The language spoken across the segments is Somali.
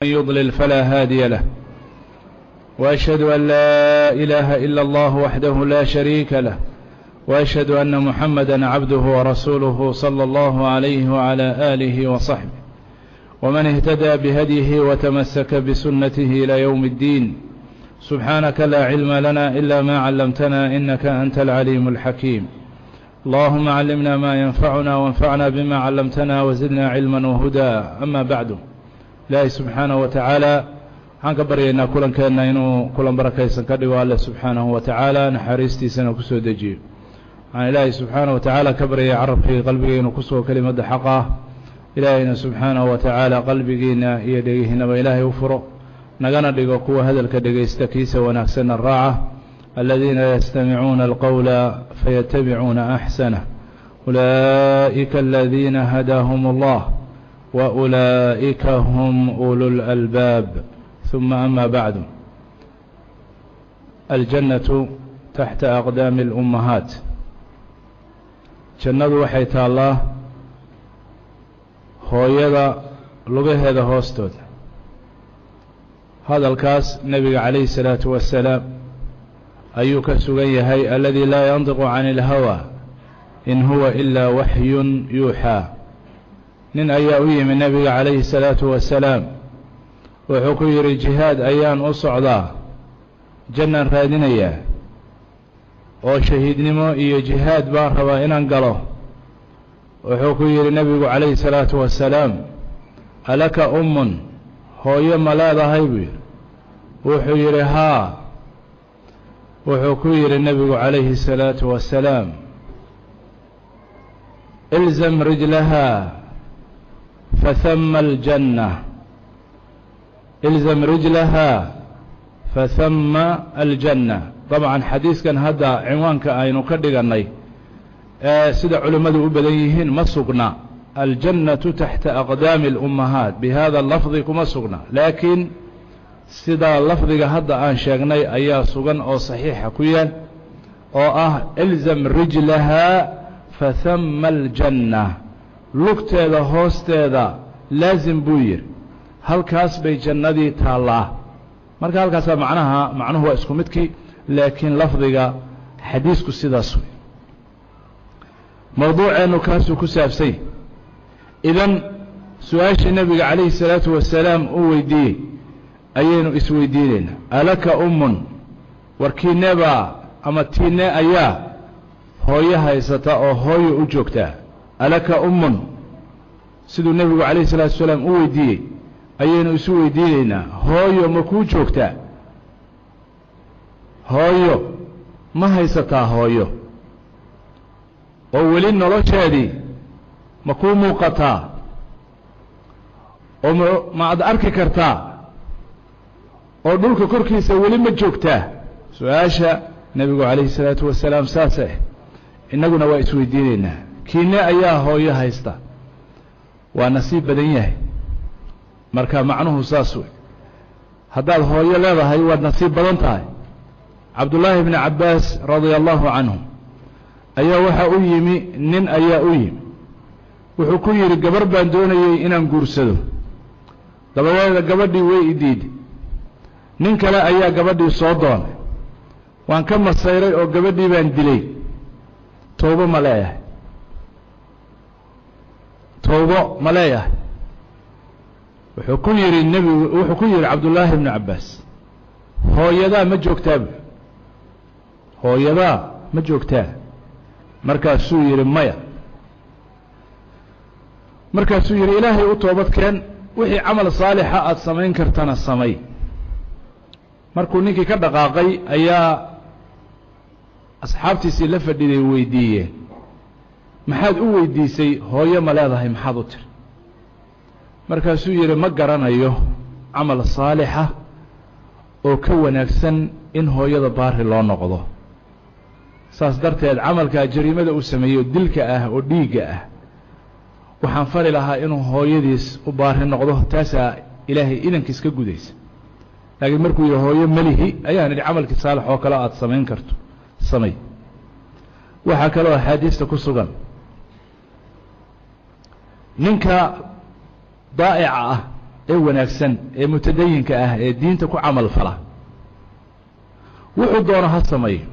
يضلل فلا هادي له، وأشهد أن لا إله إلا الله وحده لا شريك له، وأشهد أن محمدا عبده ورسوله صلى الله عليه وعلى آله وصحبه ومن اهتدى بهديه وتمسك بسنته إلى يوم الدين. سبحانك لا علم لنا إلا ما علمتنا إنك أنت العليم الحكيم. اللهم علمنا ما ينفعنا وانفعنا بما علمتنا وزدنا علما وهدى. أما بعد، Ilaahay subxaanahu wa tacaala waxaan ka baryaynaa kulankeenna inuu kulan barakaysan ka dhigo, Alle subxaanahu wa tacaala naxariistiisana kusoo dejiyo. Waxaan Ilaahay subxaanahu wa tacaala ka baryay carabkayga qalbiga inuu kusugo kelimadda xaq ah. Ilaahayna subxaanahu wa tacaala qalbigiina iyo dhegihiinaba Ilaahay u furo, nagana dhigo kuwa hadalka dhegaysta kiisa wanaagsanna raaca. Aladiina yastamicuuna alqowla fayatabicuuna axsanah, ulaa'ika aladiina hadaahum allah وأولئك هم أولو الألباب. ثم أما بعد، الجنة تحت أقدام الأمهات. Jannadu waxay taallaa hooyada lugaheeda hoostooda. Hadalkaas nebiga calayhi الsalaatu wasalaam ayuu ka sugan yahay, aladi laa yantiqu can اlhawى in huwa ilaa waxyun yuuxaa. Nin ayaa u yimi nebiga calayhi الsalaatu wasalaam, wuxuu ku yidhi: "Jihaad ayaan u socdaa, jannaan raadinayaa oo shahiidnimo iyo jihaad baan rabaa inaan galo." Wuxuu ku yidhi nebigu calayhi الsalaatu wasalaam: "Alaka ummun? Hooyo ma leedahay?" buu yidhi. Wuxuu yidhi: "Haa." Wuxuu ku yidhi nebigu calayhi الsalaatu wasalaam: "Ilzam rijlaha fahama aljanna, ilzam rijlaha fahama aljanna." Dabcan xadiiskan hadda cinwaanka aynu ka dhigannay ee sida culimmadu u badan yihiin ma sugna, "aljannatu taxta aqdaami alummahaat" bihada lafdi kuma sugna, laakiin sidaa lafdiga hadda aan sheegnay ayaa sugan oo saxiixa ku yaal, oo ah "ilzam rijlaha fahama aljanna", lugteeda hoosteeda laasim buu yidhi, halkaas bay jannadii taallaa. Marka halkaasaa macnaha, macnuhu waa isku midkii, laakiin lafdiga xadiisku sidaas wey. Mowduuceennu kaasuu ku saabsany. Idan su-aashii nebiga calayhi الsalaatu wasalaam uu weydiiyey ayaynu isweydiinaynaa: alaka ummun? Warkiinebaa ama tiine ayaa hooyo haysata oo hooyo u joogtaa? Alaka ummun, siduu nebigu calayhi الsalatu wasalaam u weydiiyey ayaynu isu weydiinaynaa. Hooyo ma kuu joogtaa? Hooyo ma haysataa? Hooyo oo weli nolosheedii ma kuu muuqataa oo ma ad arki kartaa oo dhulka korkiisa weli ma joogtaa? Su-aasha nebigu calayhi الsalaatu wasalaam saase innaguna waa isweydiinaynaa. Kiine ayaa hooyo haysta waa nasiib badan yahay. Marka macnuhu saas wey, haddaad hooyo leedahay waad nasiib badan tahay. Cabdullaahi bni Cabbaas radia allahu canhu ayaa waxaa u yimi nin ayaa u yimi, wuxuu ku yidhi: "Gabar baan doonayey inaan guursado, dabadeeda gabadhii way i diiday. Nin kale ayaa gabadhii soo doonay, waan ka masayray oo gabadhii baan dilay. Towbo ma leeyahay? Towbo ma leeyahay?" Wuxuu ku yidhi nebigu, wuxuu ku yidhi Cabdullaahi bnu Cabbaas: "Hooyadaa ma joogtaa?" Bu "Hooyadaa ma joogtaa?" Markaasuu yidhi: "Maya." Markaasuu yidhi: "Ilaahay u toobad keen, wixii camal saalixa aada samayn kartana samay." Markuu ninkii ka dhaqaaqay ayaa asxaabtiisii la fadhiday weydiiyeen: "Maxaad u weydiisay hooyo ma leedahay? Maxaad u tiri?" Markaasuu yidhi: "Ma garanayo camal saalixa oo ka wanaagsan in hooyada baari loo noqdo. Saas darteed camalkaa jariimada uu sameeyo, dilka ah oo dhiigga ah, waxaan fari lahaa inuu hooyadiis u baari noqdo. Taasaa Ilaahay idankiis ka gudaysa. Laakiin markuu yihi hooyo melihi, ayaan idhi camalkii saalix oo kale aada samayn karto samay." Waxaa kaloo axaadiista ku sugan ninka daa'ica ah. ee wanaagsan ee mutadayinka ah ee diinta ku camal fala, wuxuu doono ha sameeyo,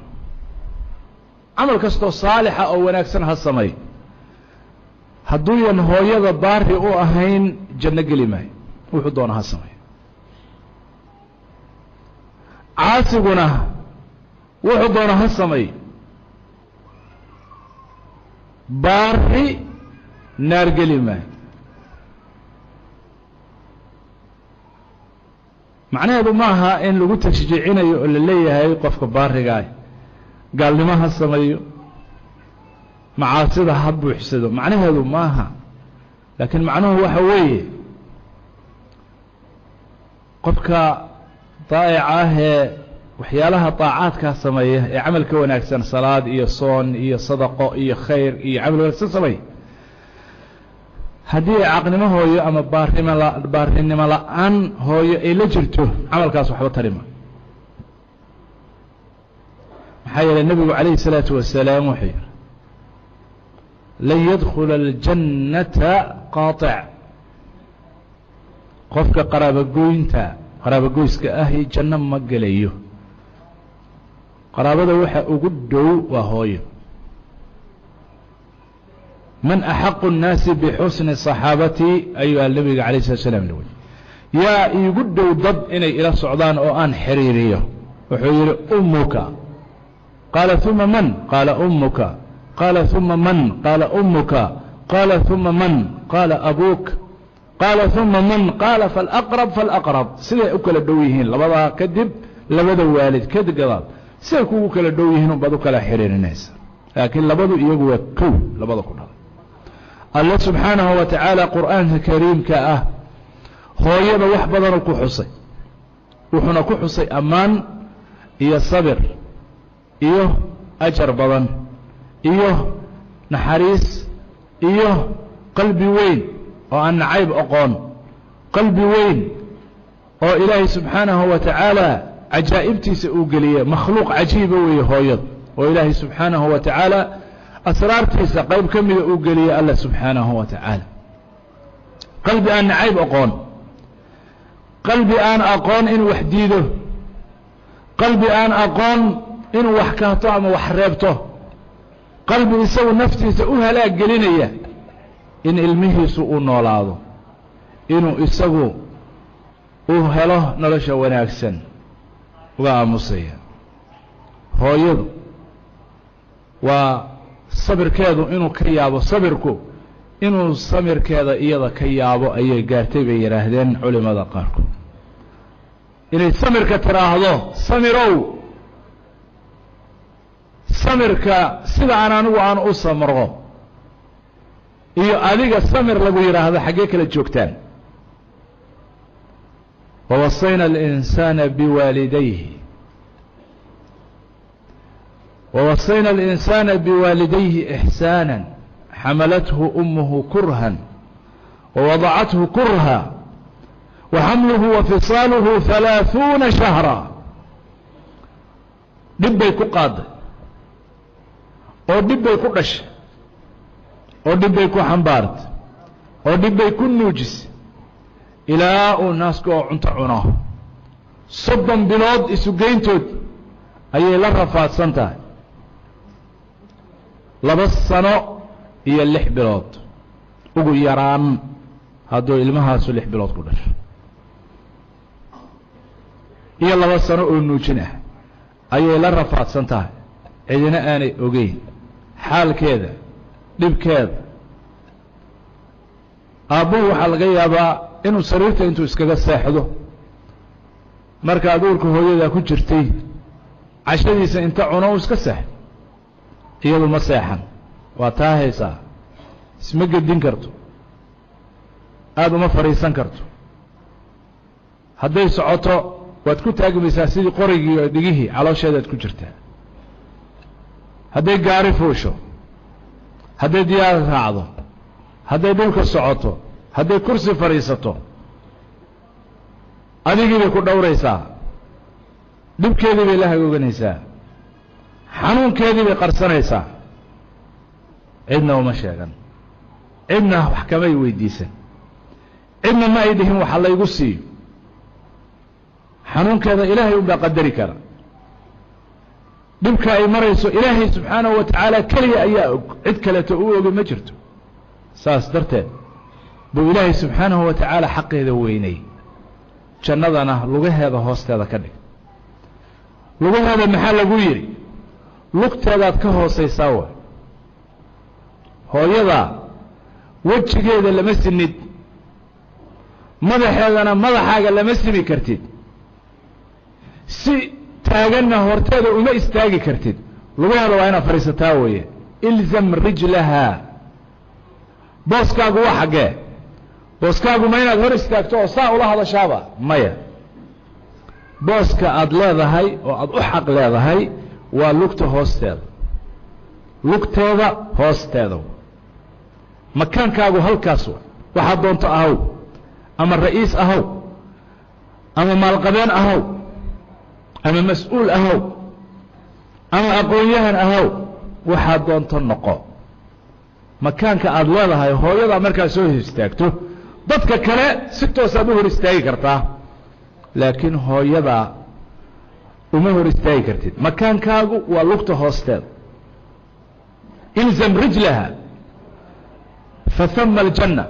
camal kastoo saalixa oo wanaagsan ha sameeyo, hadduuyan hooyada baari u ahayn janno geli maayo, wuxuu doono ha sameeyo. Caasiguna wuxuu doono ha sameeyo, baari naar geli maayo. Macnaheedu maaha in lagu tashjiicinayo oo la leeyahay qofka baarigaah gaalnimo ha sameeyo, macaasida ha buuxsado, macnaheedu maaha. Laakiin macnuhu waxa weeye qofka daa'ica ah ee waxyaalaha daacaadkaa sameeya ee camalka wanaagsan, salaad iyo soon iyo sadaqo iyo khayr iyo camal wanaagsan sameeya, haddii ay caqnimo hooyo ama baarinimo la-aan hooyo ay la jirto, camalkaas waxba tarima. Maxaa yeelay nebigu calayhi الsalaatu wasalaam wuxuu yihi lan yadkula aljannata qaaطic, qofka qaraabagoynta qaraabagoyska ahi janno ma gelayo. Qaraabada waxa ugu dhow waa hooyo. Man axaqu الnaasi bixusni صaxaabati ayuha nebiga alayه الslat slam la weyy, yaa iigu dhow dad inay ila socdaan oo aan xiriiriyo? Wuxuu yihi umuka. Qaala ثuma man? Qaala umuka. Qaala ثuma man? Qaala umuka. Qaala ثuma man? Qaala abuuk. Qaala ثuma man? Qaala faاlأqrab faاlأqrab. Siday u kala dhow yihiin labadaa kadib, labada waalid kadib gadaal siday kugu kala dhow yihiin unbaad u kala xiriirinaysa, laakiin labadu iyagu waa kow, labada ku dhalay. Alle subxaanahu wa tacaala qur'aanka kariimka ah hooyada wax badanuu ku xusay, wuxuuna ku xusay ammaan iyo sabir iyo ajar badan iyo naxariis iyo qalbi weyn oo aan nacayb oqoon, qalbi weyn oo ilaahay subxaanahu wa tacaala cajaa'ibtiisa uu geliyey. Makhluuq cajiiba weeye hooyada, oo ilaahay subxaanahu wa tacaala asraartiisa qayb ka mida uu geliyey alla subxaanahu wa tacaala. Qalbi aan nacayb oqoon, qalbi aan aqoon inuu wax diido, qalbi aan aqoon inuu wax kahto ama wax reebto, qalbi isagu naftiisa u halaag gelinaya in ilmihiisu uu noolaado, inuu isagu uu helo nolosha wanaagsan uga aamusaya. Hooyadu waa sabirkeedu inuu ka yaabo, sabirku inuu samirkeeda iyada ka yaabo ayay gaartay bay yidhaahdeen culimada qaarkood. Inay samirka tiraahdo samirow, samirka sida aan anigu aan u samro iyo adiga samir lagu yidhaahdo xaggee kala joogtaan. Wawasayna alinsaana biwaalidayhi, wawasayna alinsaana biwaalidayhi ixsaana xamalathu umuhu kurhan wawadacathu kurha waxamluhu wafisaaluhu 30 shahra. Dhib bay ku qaaday oo dhib bay ku dhashay oo dhib bay ku xambaartay oo dhib bay ku nuujisay ilaa uu naaska oo cunto cuno. 30 bilood isugeyntood ayay la rafaadsan tahay, 2 sano iyo 6 bilood ugu yaraan hadduu ilmahaasu 6 bilood ku dhasho, iyo 2 sano oo nuujin ah ayay la rafaadsan tahay, cidina aanay ogeyn xaalkeeda dhibkeeda. Aabbuhu waxaa laga yaabaa inuu sariirta intuu iskaga seexdo markaad uurka hooyadaa ku jirtay cashadiisa inta cuno uu iska seexdo, iyadu ma seexan, waa taa haysaa, isma gedin karto, aada uma fadhiisan karto, hadday socoto waad ku taagmaysaa sidii qorigii oo dhigihii caloosheedaad ku jirtaa. Hadday gaari fuusho, hadday diyaar raacdo, hadday dhulka socoto, hadday kursi fadhiisato, adigii bay ku dhowraysaa, dhibkeedii bay la hagooganaysaa, xanuunkeedii bay qarsanaysaa, cidna uma sheegan, cidna wax kamay weydiisan. Cidna ma ay dhihin waxa laygu siiyo. Xanuunkeeda Ilaahay unbaa qadari kara. Dhibka ay marayso Ilaahay subxaanahu wa tacaala keliya ayaa og, cid kaleeto u ogi ma jirto. Saas darteed buu Ilaahay subxaanahu wa tacaala xaqeeda weynay, jannadana lugaheeda hoosteeda ka dhig. Lugaheeda maxaa lagu yidhi? Lugteedaad ka hoosaysaa way. Hooyadaa wejigeeda lama sinid, madaxeedana madaxaaga lama simi kartid, si taaganna horteeda uma istaagi kartid. Lugaheeda waa inaad fadhiisataa weeye. Ilzam rijlahaa. Booskaagu waa xaggee? Booskaagu ma inaad hor istaagto oo saa ula hadashaaba? Maya. Booska aada leedahay oo aada u xaq leedahay waa lugta hoosteeda, lugteeda hoosteeda. Makaankaagu halkaas wa. Waxaad doonto ahaw, ama ra'iis ahaw, ama maalqabeen ahaw, ama mas-uul ahaw, ama aqoon-yahan ahaw, waxaad doonto noqo. Makaanka aada leedahay hooyadaa markaad soo hor istaagto, dadka kale si toosaad u hor istaagi kartaa, laakiin hooyadaa uma hor istaagi kartid. Makaankaagu waa lugta hoosteeda. Ilzam rijlaha fa hama aljanna.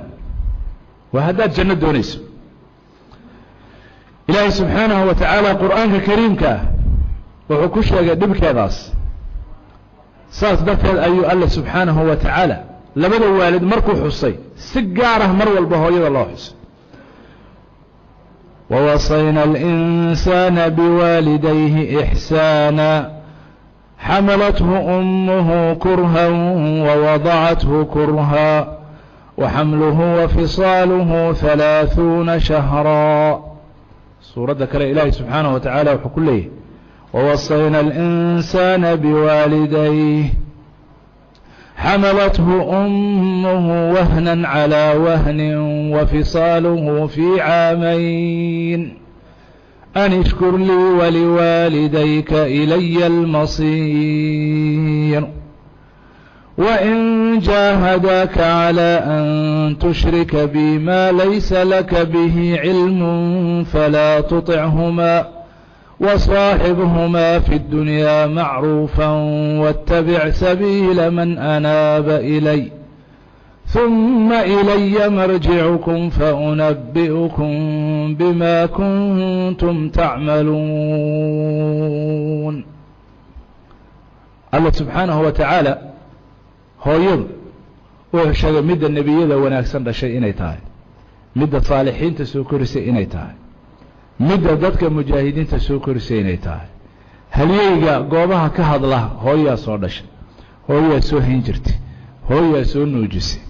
Waa haddaad janno doonayso. Ilaahay subxaanahu wa tacaala qur-aanka kariimka ah wuxuu ku sheegay dhibkeedaas. Saas darteed ayuu Alla subxaanahu wa tacaala labada waalid markuu xusay si gaar ah mar walba hooyada loo xusay. Wawasayna alinsaana biwaalidayhi ixsaana, xamalathu ummuhu kurhan wawadacathu kurha, waxamluhu wafisaaluhu 30 shahraa. Suuradda kale Ilaahay subxaanahu wa tacaala wuxuu ku leeyahy: wawasayna alinsaana biwaalidayh, xamalathu ummuhu wahna calىa wahni, wafisaaluhu fii caamayn, an ishkur lii waliwaalidayka ilaya almasiir, wain jaahadaaka calى an tushrika bi ma laysa laka bihi cilm falaa tuطichuma, وصاaxibهma في الدuنيا macruuفا, واتبع سبيل man أnaaba إلي, ثuma إلي marجicكم faأنبئكم bma kunتm tacmaluun. Alla subxaanahu wa tacaala hooyadu wuxuu sheegay midda nebiyada wanaagsan dhashay inay tahay, midda saalixiinta soo korisay inay tahay, midda dadka mujaahidiinta soo korisay inay tahay. Halyeyga goobaha ka hadla hooyaa soo dhashay, hooyaa soo hayn jirtay, hooyaa soo nuujisay,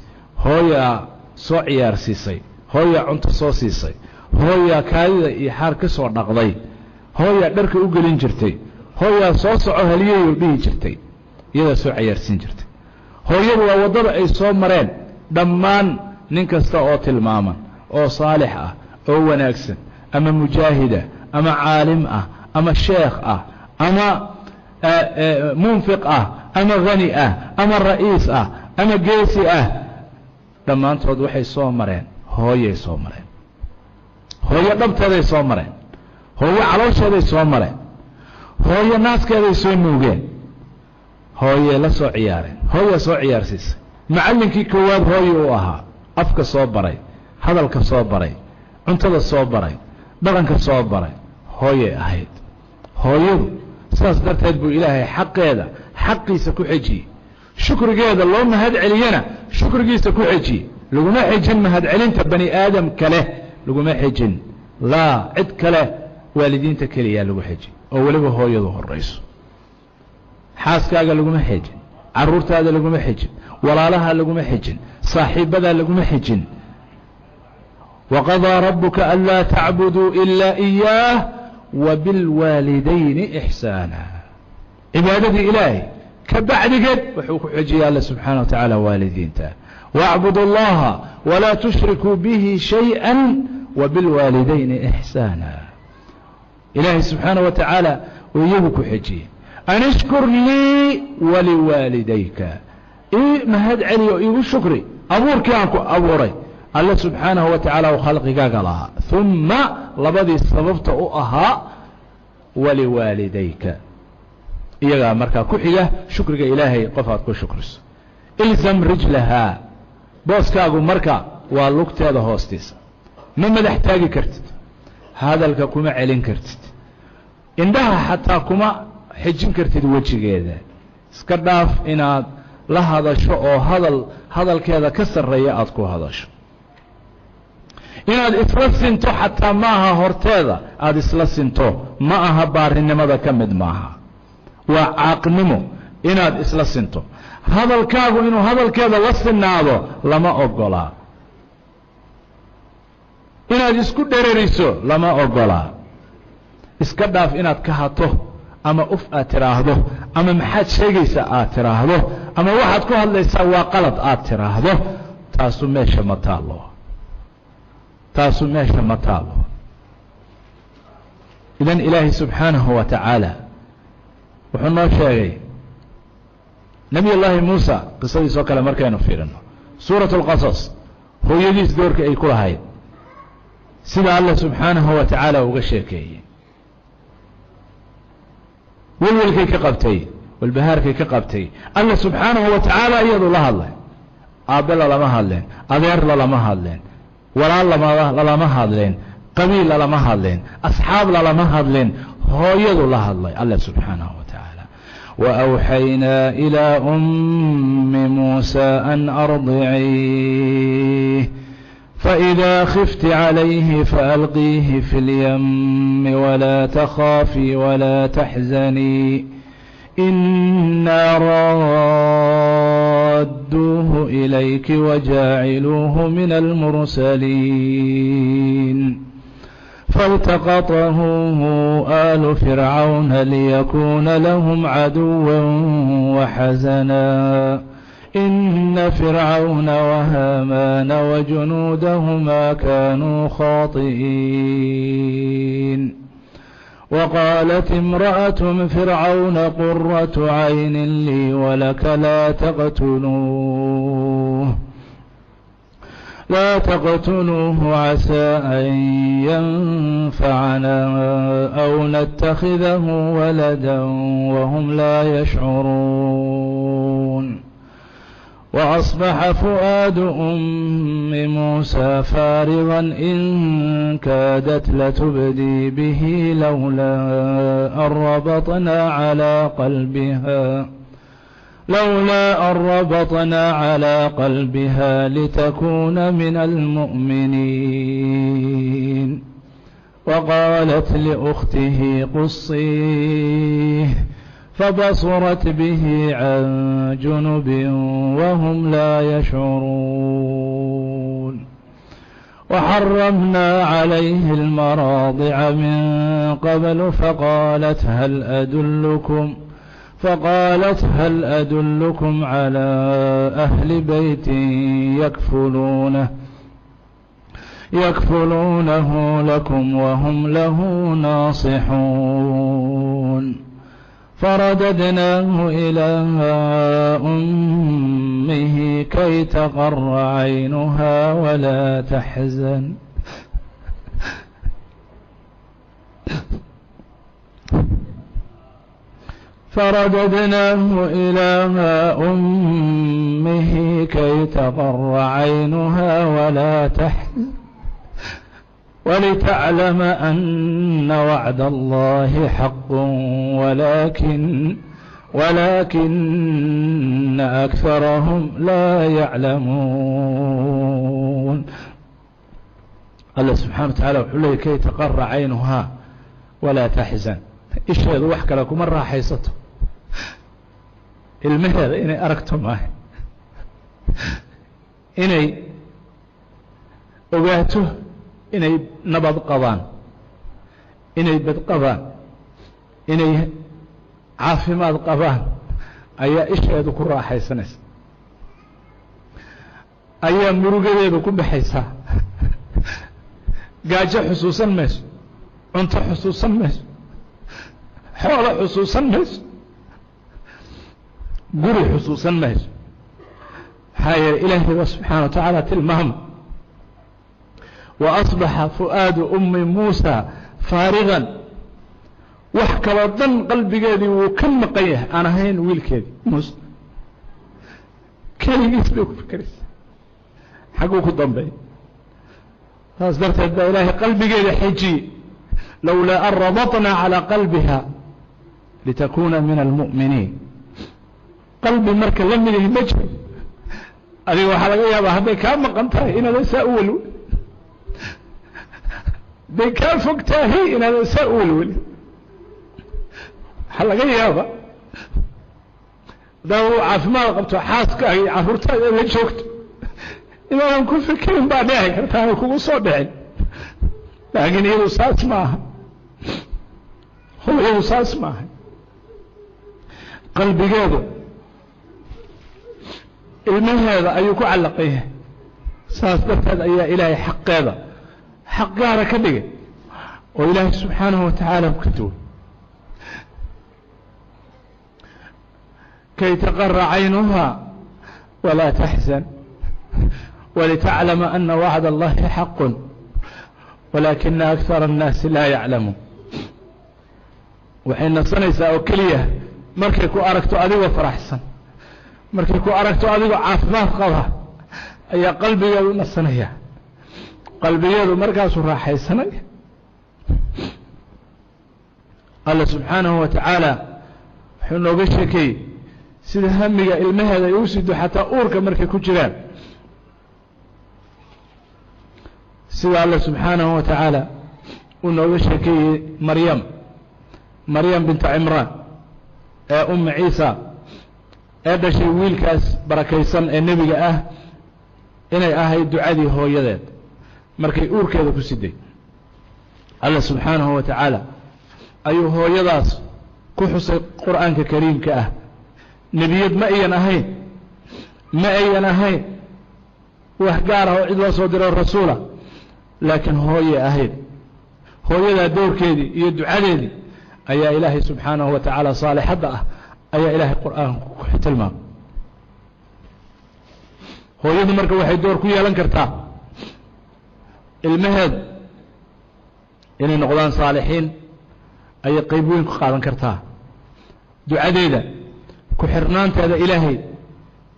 hooyaa soo ciyaarsiisay, hooyaa cunto soo siisay, hooyaa kaadida iyo xaar ka soo dhaqday, hooyaa dharka u gelin jirtay, hooyaa soo soco halyeeyo dhihi jirtay, iyadaa soo cayaarsiin jirtay. Hooyadu waa waddada ay soo mareen dhammaan nin kasta oo tilmaaman oo saalix ah oo wanaagsan, ama mujaahida, ama caalim ah, ama sheekh ah, ama munfiq ah, ama hani ah, ama ra'iis ah, ama geesi ah. Dhammaantood waxay soo mareen hooyay soo mareen, hooyo dhabteeday soo mareen, hooyo caloosheeday soo mareen, hooyo naaskeeday soo nuugeen, hooyee la soo ciyaareen, hooyaa soo ciyaarsiisay. Macallinkii koowaad hooye uu ahaa, afka soo baray, hadalka soo baray, cuntada soo baray, dhaqanka soo baray, hooyay ahayd hooyadu. Sidaas darteed buu Ilaahay xaqeeda xaqiisa ku xejiyey, shukrigeeda loo mahad celiyena shukrigiisa ku xejiyey. Laguma xejin mahad celinta bani aadam kale, laguma xejin laa cid kale, waalidiinta keliyaa lagu xejin, oo weliba hooyadu horayso. Xaaskaaga laguma xejin, caruurtaada laguma xejin, walaalaha laguma xejin, saaxiibadaa laguma xejin. Waqadaa rabuka anlaa tacbuduu ilaa iyaah wabilwaalidayni ixsaana. Cibaadadii Ilaahay ka bacdigeed wuxuu ku xejiyay Alla subxaana wa tacaala waalidiinta. Wacbudu اllaha walaa tushrikuu bihi shayئa wabilwaalidayni ixsaana. Ilaahay subxaana wa tacaala uu iyagu ku xejiyey: an ishkur lii waliwaalidayka, ii mahad celiyo, iigu shukri abuurkii aan ku abuuray. Alle subxaanahu wa tacaala uu khalqigaaga lahaa. Uma labadii sababta u ahaa waliwaalidayka, iyagaa markaa ku xiga shukriga Ilaahay qof aad ku shukriso. Ilzam rijlahaa, booskaagu marka waa lugteeda hoostiisa. Ma madax taagi kartid, hadalka kuma celin kartid, indhaha xataa kuma xijin kartid wejigeeda. Iska dhaaf inaad la hadasho oo hadal hadalkeeda ka sarreeya aada ku hadasho. Inaad isla sinto xataa ma aha, horteeda aada isla sinto ma aha, baarinimada ka mid maaha, waa caaqnimo inaad isla sinto. Hadalkaagu inuu hadalkeeda la sinaado lama ogolaa, inaad isku dhereriso lama ogolaa. Iska dhaaf inaad ka hato ama uf aad tiraahdo, ama maxaad sheegaysaa aad tiraahdo, ama waxaad ku hadlaysaa waa qalad aad tiraahdo. Taasu meesha ma taalo, taasu meesha ma taalo. Idan Ilaahay subxaanahu wa tacaala wuxuu noo sheegay Nebiy Llaahi Muusa qisadiisoo kale markaynu fiirino Suurat Alqasas, hooyadiis doorka ay ku lahayd sida Allah subxaanahu wa tacaala uga sheekeeyey, welwelkay ka qabtay, walbahaarkay ka qabtay, Alla subxaanahu wa tacaala iyadu la hadlay. Aabbe lalama hadleen, adeer lalama hadleen, walaal lalama hadleen, qabiil lalama hadleen, asxaab lalama hadleen, hooyadu la hadlay Alla subxaanahu wa tacaala. وأوحينا إلى أم موسى أن أرضعيه، فإذا خفت عليه فألقيه في اليم، ولا تخافي ولا تحزني، إنا رادوه إليك وجاعلوه من المرسلين. فالتقطه آل فرعون ليكون لهم عدوا وحزنا، إن فرعون وهامان وجنودهما كانوا خاطئين. وقالت امرأة فرعون قرة عين لي ولك، لا تقتلوه، عسى أن ينفعنا أو نتخذه ولدا وهم لا يشعرون. وأصبح فؤاد أم موسى فارغا، إن كادت لتبدي به لولا أن ربطنا على قلبها لتكون من المؤمنين. وقالت لأخته قصيه، فبصرت به عن جنب وهم لا يشعرون. وحرمنا عليه المراضع من قبل، فقالت هل أدلكم على أهل بيت يكفلونه لكم وهم له ناصحون؟ فرددناه إلى أمه كي تقر عينها ولا تحزن. فرددناه إلى أمه كي تقر عينها ولا تحزن، ولتعلم أن وعد الله حق، ولكن أكثرهم لا يعلمون. Allah subxana wa tacala wuxuu leeyay: كي تقر عينها ولا تحزن. Isheedu wax kale kuma raaxaysato, ilmaheeda inay aragto maaha, inay ogaato inay nabad qabaan, inay bad qabaan, inay caafimaad qabaan ayaa isheedu ku raaxaysanaysa, ayaa murugadeedu ku baxaysaa. Gaajo xusuusan mayso, cunto xusuusan mayso, xoolo xusuusan mayso, guri xusuusan mayso. Maxaa yeele, Ilaahay ba subxaana wa tacaala tilmaama. Wa asbaxa fu'aadu ummi Muusa faarigan, wax kaloo dhan qalbigeedii wuu ka maqan yahay aan ahayn wiilkeedii Muuse. Keligiis bay ku fikeraysa, xagguu ku dambeey. Saas darteed baa Ilaahay qalbigeeda xejiyey, lowlaa an rabatnaa calىa qalbiha litakuna min almu'miniin. Qalbi marka la midahi ma jiro. Adiga waxaa laga yaabaa hadday kaa maqan tahay inaadan saa u welwelin, hadday kaa fog tahay inaadan saa u welwelin. Waxaa laga yaabaa haddaa u caafimaad qabto, xaaskaaga iyo carruurtaada la joogto, inaadan ku fikirin baa dhici karta, ana kugu soo dhicin. Laakiin iyadu saas ma aha, hooyadu saas ma aha. Qalbigeedu ilmaheeda ayuu ku callaqan yahay. Saas darteed ayaa Ilaahay xaqeeda xaq gaara ka dhigay oo Ilaahay subxaanahu wa tacaala ka duway. Kay taqara caynuha walaa taxzan walitaclama ana wacd allahi xaqu walaakina akara الnaasi laa yaclamuun. Waxay nasanaysaa oo keliya markay ku aragto adigoo faraxsan, markay ku aragto adigoo caafimaad qaba ayaa qalbigeedu nasanaya, qalbigeedu markaasuu raaxaysanaya. Alla subxaanahu wa tacaala wuxuu nooga sheekeeyey sida hamiga ilmaheeda ay u sido xataa uurka markay ku jiraan, sida Alla subxaanahu wa tacaala uu nooga sheekeeyey Maryam, Maryam binta Cimraan ee Umma Ciisa ee dhashay wiilkaas barakaysan ee nebiga ah, inay ahayd ducadii hooyadeed markay uurkeeda ku siday. Alla subxaanahu wa tacaala ayuu hooyadaas ku xusay Qur'aanka kariimka ah. Nebiyad ma ayan ahayn, ma ayan ahayn wax gaar ah oo cid loo soo diro rasuula, laakiin hooye ahayd. Hooyadaa dowrkeedii iyo ducadeedii ayaa Ilaahay subxaanahu wa tacaala saalixadda ah ayaa Ilaahay Qur'aanku ku tilmaamay. Hooyadu marka waxay door ku yeelan kartaa ilmaheedu inay noqdaan saalixiin, ayay qayb weyn ku qaadan kartaa. Ducadeeda, ku xirnaanteeda Ilaahay,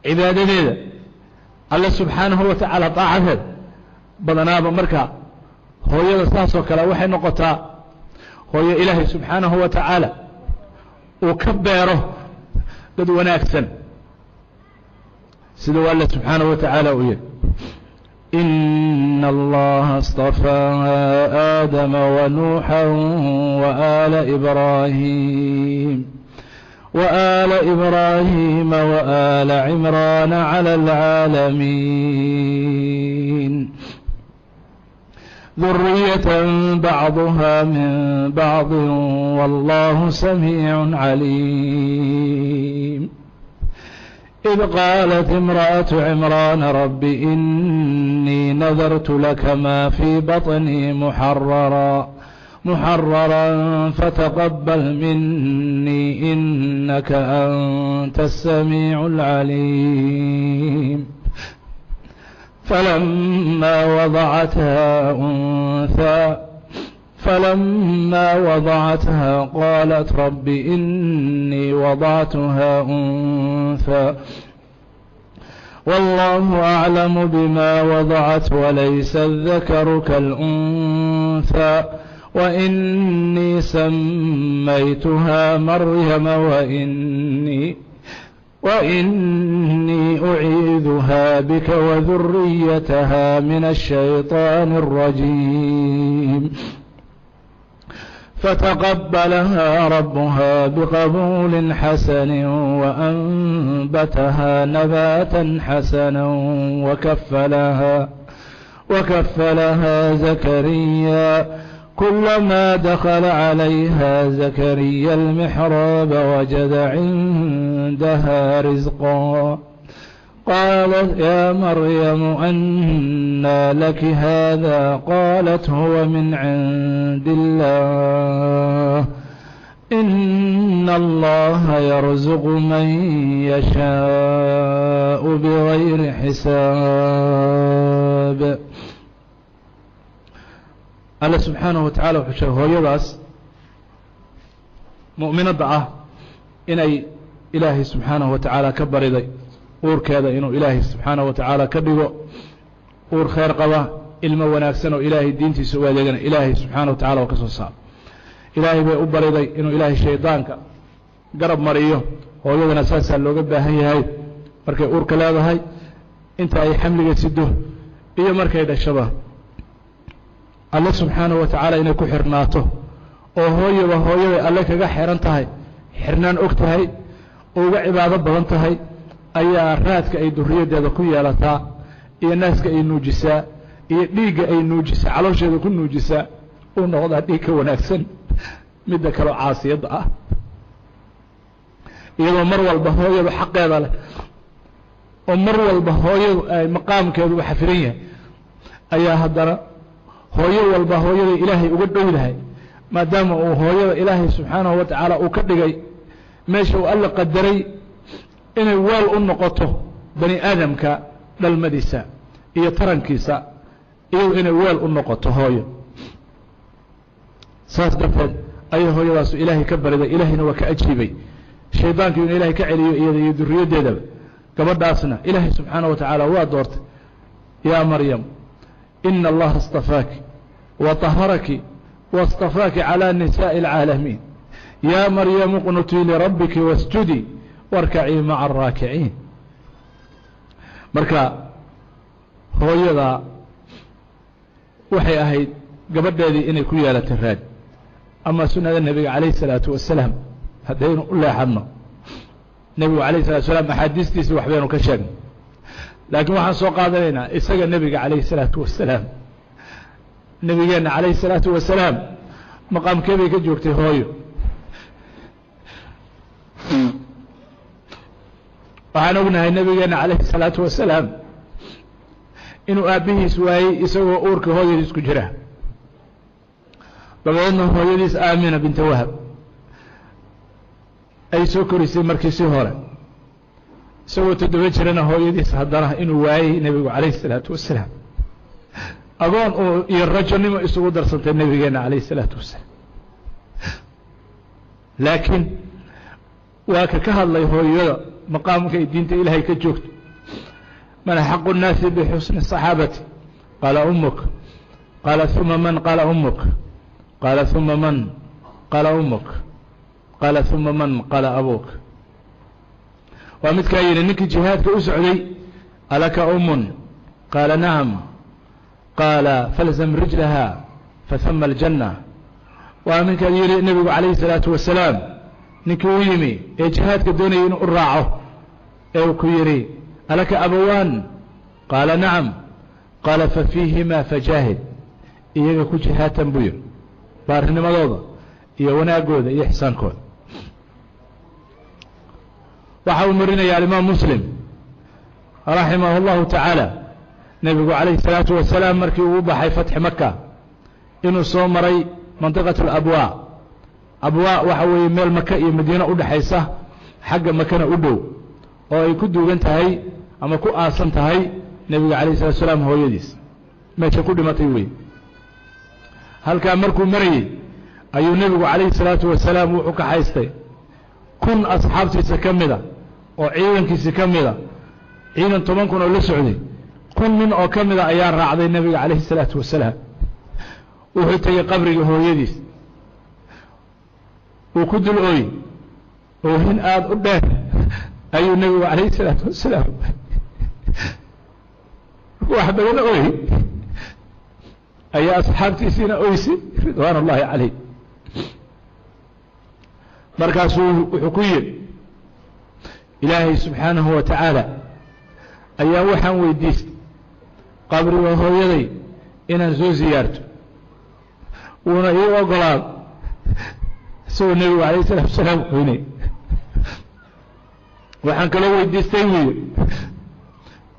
cibaadadeeda Alle subxaanahu wa tacaala, daacadeed badanaaba. Marka hooyada saasoo kale waxay noqotaa hooyo Ilaahay subxaanahu wa tacaala uu ka beero dad wanaagsan, sida u Alle subxaanahu wa tacaala uu yihi: إن الله اصطفى آدم ونوحا وآل إبراهيم وآل عمران على العالمين، ذرية بعضها من بعض والله سميع عليم. إذ قالت امرأة عمران رب إني نذرت لك ما في بطني محررا محررا فتقبل مني إنك أنت السميع العليم. فلما وضعتها أنثى، فلما وضعتها قالت رب إني وضعتها أنثى والله أعلم بما وضعت وليس الذكر كالأنثى وإني سميتها مريم وإني أعيذها بك وذريتها من الشيطان الرجيم. فتقبلها ربها بقبول حسن وأنبتها نباتا حسنا وكفلها زكريا، كلما دخل عليها زكريا المحراب وجد عندها رزقا. قالت يا مريم أنى لك هذا؟ قالت هو من عند الله، إن الله يرزق من يشاء بغير حساب. Alle subxaanahu wa tacala wuxuu sheegay hooyadaas mu'minadda ah inay Ilaahay subxaanahu wa tacaala ka bariday uurkeeda inuu Ilaahay subxaanahu wa tacaala ka dhigo uur khayr qaba, ilmo wanaagsan oo Ilaahay diintiisa u adeegana Ilaahay subxaanahu wa tacala oo ka soo saaro. Ilaahay bay u bariday inuu Ilaahay shaydaanka garab mariyo. Hooyadana saasaa looga baahan yahay markay uurka leedahay, inta ay xamliga sido iyo markay dhashaba, Alle subxaanahu wa tacaala inay ku xirnaato, oo hooyaba hooyaday Alle kaga xiran tahay, xirnaan og tahay, uga cibaado badan tahay, ayaa raadka ay duriyaddeeda ku yeelataa, iyo naaska ay nuujisaa, iyo dhiigga ay nuujisaa, caloosheeda ku nuujisaa, uu noqdaa dhiig ka wanaagsan midda kaleo caasiyadda ah. Iyadoo mar walba hooyadu xaqeeda leh, oo mar walba hooyadu ay maqaamkeedu u xafiran yahay, ayaa haddana hooyo walba hooyaday Ilaahay uga dhowdahay, maadaama uu hooyada Ilaahay subxaanahu wa tacaala uu ka dhigay meesha uu Alla qadaray inay weel u noqoto bani aadamka dhalmadiisa iyo tarankiisa, iyadu inay weel u noqoto hooyo. Saas darteed ayay hooyadaasu Ilaahay ka bariday, Ilaahayna waa ka ajiibay shaydaankii inuu Ilaahay ka celiyo iyada iyo duriyaddeedaba. Gabadhaasna Ilaahay subxaanahu wa tacaala waa doortay. Yaa Maryam, ina Allaha اstafaaki wa طaharaki waاstafaaki calى nisaaءi اlcaalamiin. Yaa Maryamu qnutii lirabbiki wasjudii warkacii maca araakiciin. Marka hooyada waxay ahayd gabadheedii inay ku yeelatay raad. Ama sunnada nebiga calayh isalaatu wasalaam haddaynu u leexanno, nebigu alayh salatu wasalaam axaadiistiisi waxbaynu ka sheegnay, laakiin waxaan soo qaadanaynaa isaga nebiga calayh isalaatu wasalaam. Nebigeenna calayh isalaatu wasalaam maqaamkee bay ka joogtay hooyo? Waxaan ognahay nebigeenna calayhi isalaatu wasalaam inuu aabbihiis waayey isagoo uurka hooyadiis ku jira, dabadeedna hooyadiis Aamina binta Wahab ay soo korisay markii si hore. Isagoo 7 jirana hooyadiis haddana inuu waayey nebigu calayhi isalaatu wasalaam. Agoon uu iyo rajonimo isugu darsantay nebigeenna calayhi isalaatu wasalaam. Laakiin waa ka hadlay hooyada maqaamka ay diinta Ilaahay ka joogto. Man axaqu الnaasi bixusni صaxaabati? Qaala umuk. Qaala uma man? Qaala umuk. Qaala uma man? Qaala umuk. Qaala uma man? Qaala abuuk. Waa midkaa yidhi ninkii jihaadka u socday: alaka umun? Qaala nacam. Qaala falzam rijlaha fahama aljanna. Waa minkaa yidhi nebigu calayhi الsalaatu wasalaam ninkii u yimi ee jihaadka doonayay inuu u raaco, ee uu ku yidhi: alaka abawaan? Qaala nacam. Qaala fafiihima fajaahid. Iyaga ku jihaatan buu yidhi, baarinimadooda iyo wanaagooda iyo ixsaankooda. Waxa uu marinaya alimaam Muslim raximah اllahu tacaala nebigu calayhi الsalaatu wasalaam markii uu u baxay fatxi Maka inuu soo maray mandiqat alabwaa. Abwaa waxa weeye meel Maka iyo Madiine u dhexaysa, xagga Makana u dhow, oo ay ku duugan tahay ama ku aasan tahay nebiga calayh salatu salaam hooyadiis, meesha ku dhimatay wey. Halkaa markuu marayey ayuu nebigu calayhi salaatu wasalaam wuxuu ka haystay 1000 asxaabtiisa ka mida oo ciidankiisi ka mida, ciidan 10,000 oo la socday, 1000 nin oo ka mida ayaa raacday nebiga calayhi salaatu wasalaam. Wuxuu tegey qabriga hooyadiis, wuu ku dul ooyey, oohin aada u dheer ayuu nebigu calayhi salaatu wasalaam wax badan ooyey, ayaa asxaabtiisiina oysay ridwaan ullaahi calayh. Markaasuu wuxuu ku yidhi: Ilaahay subxaanahu wa tacaala ayaa waxaan weydiistay qabriga hooyaday inaan soo siyaarto, wuuna ii ogolaado. Isagoo nebigu calayh isalaatu wasalaam oynay, waxaan kaloo weydiistay, buu yidhi,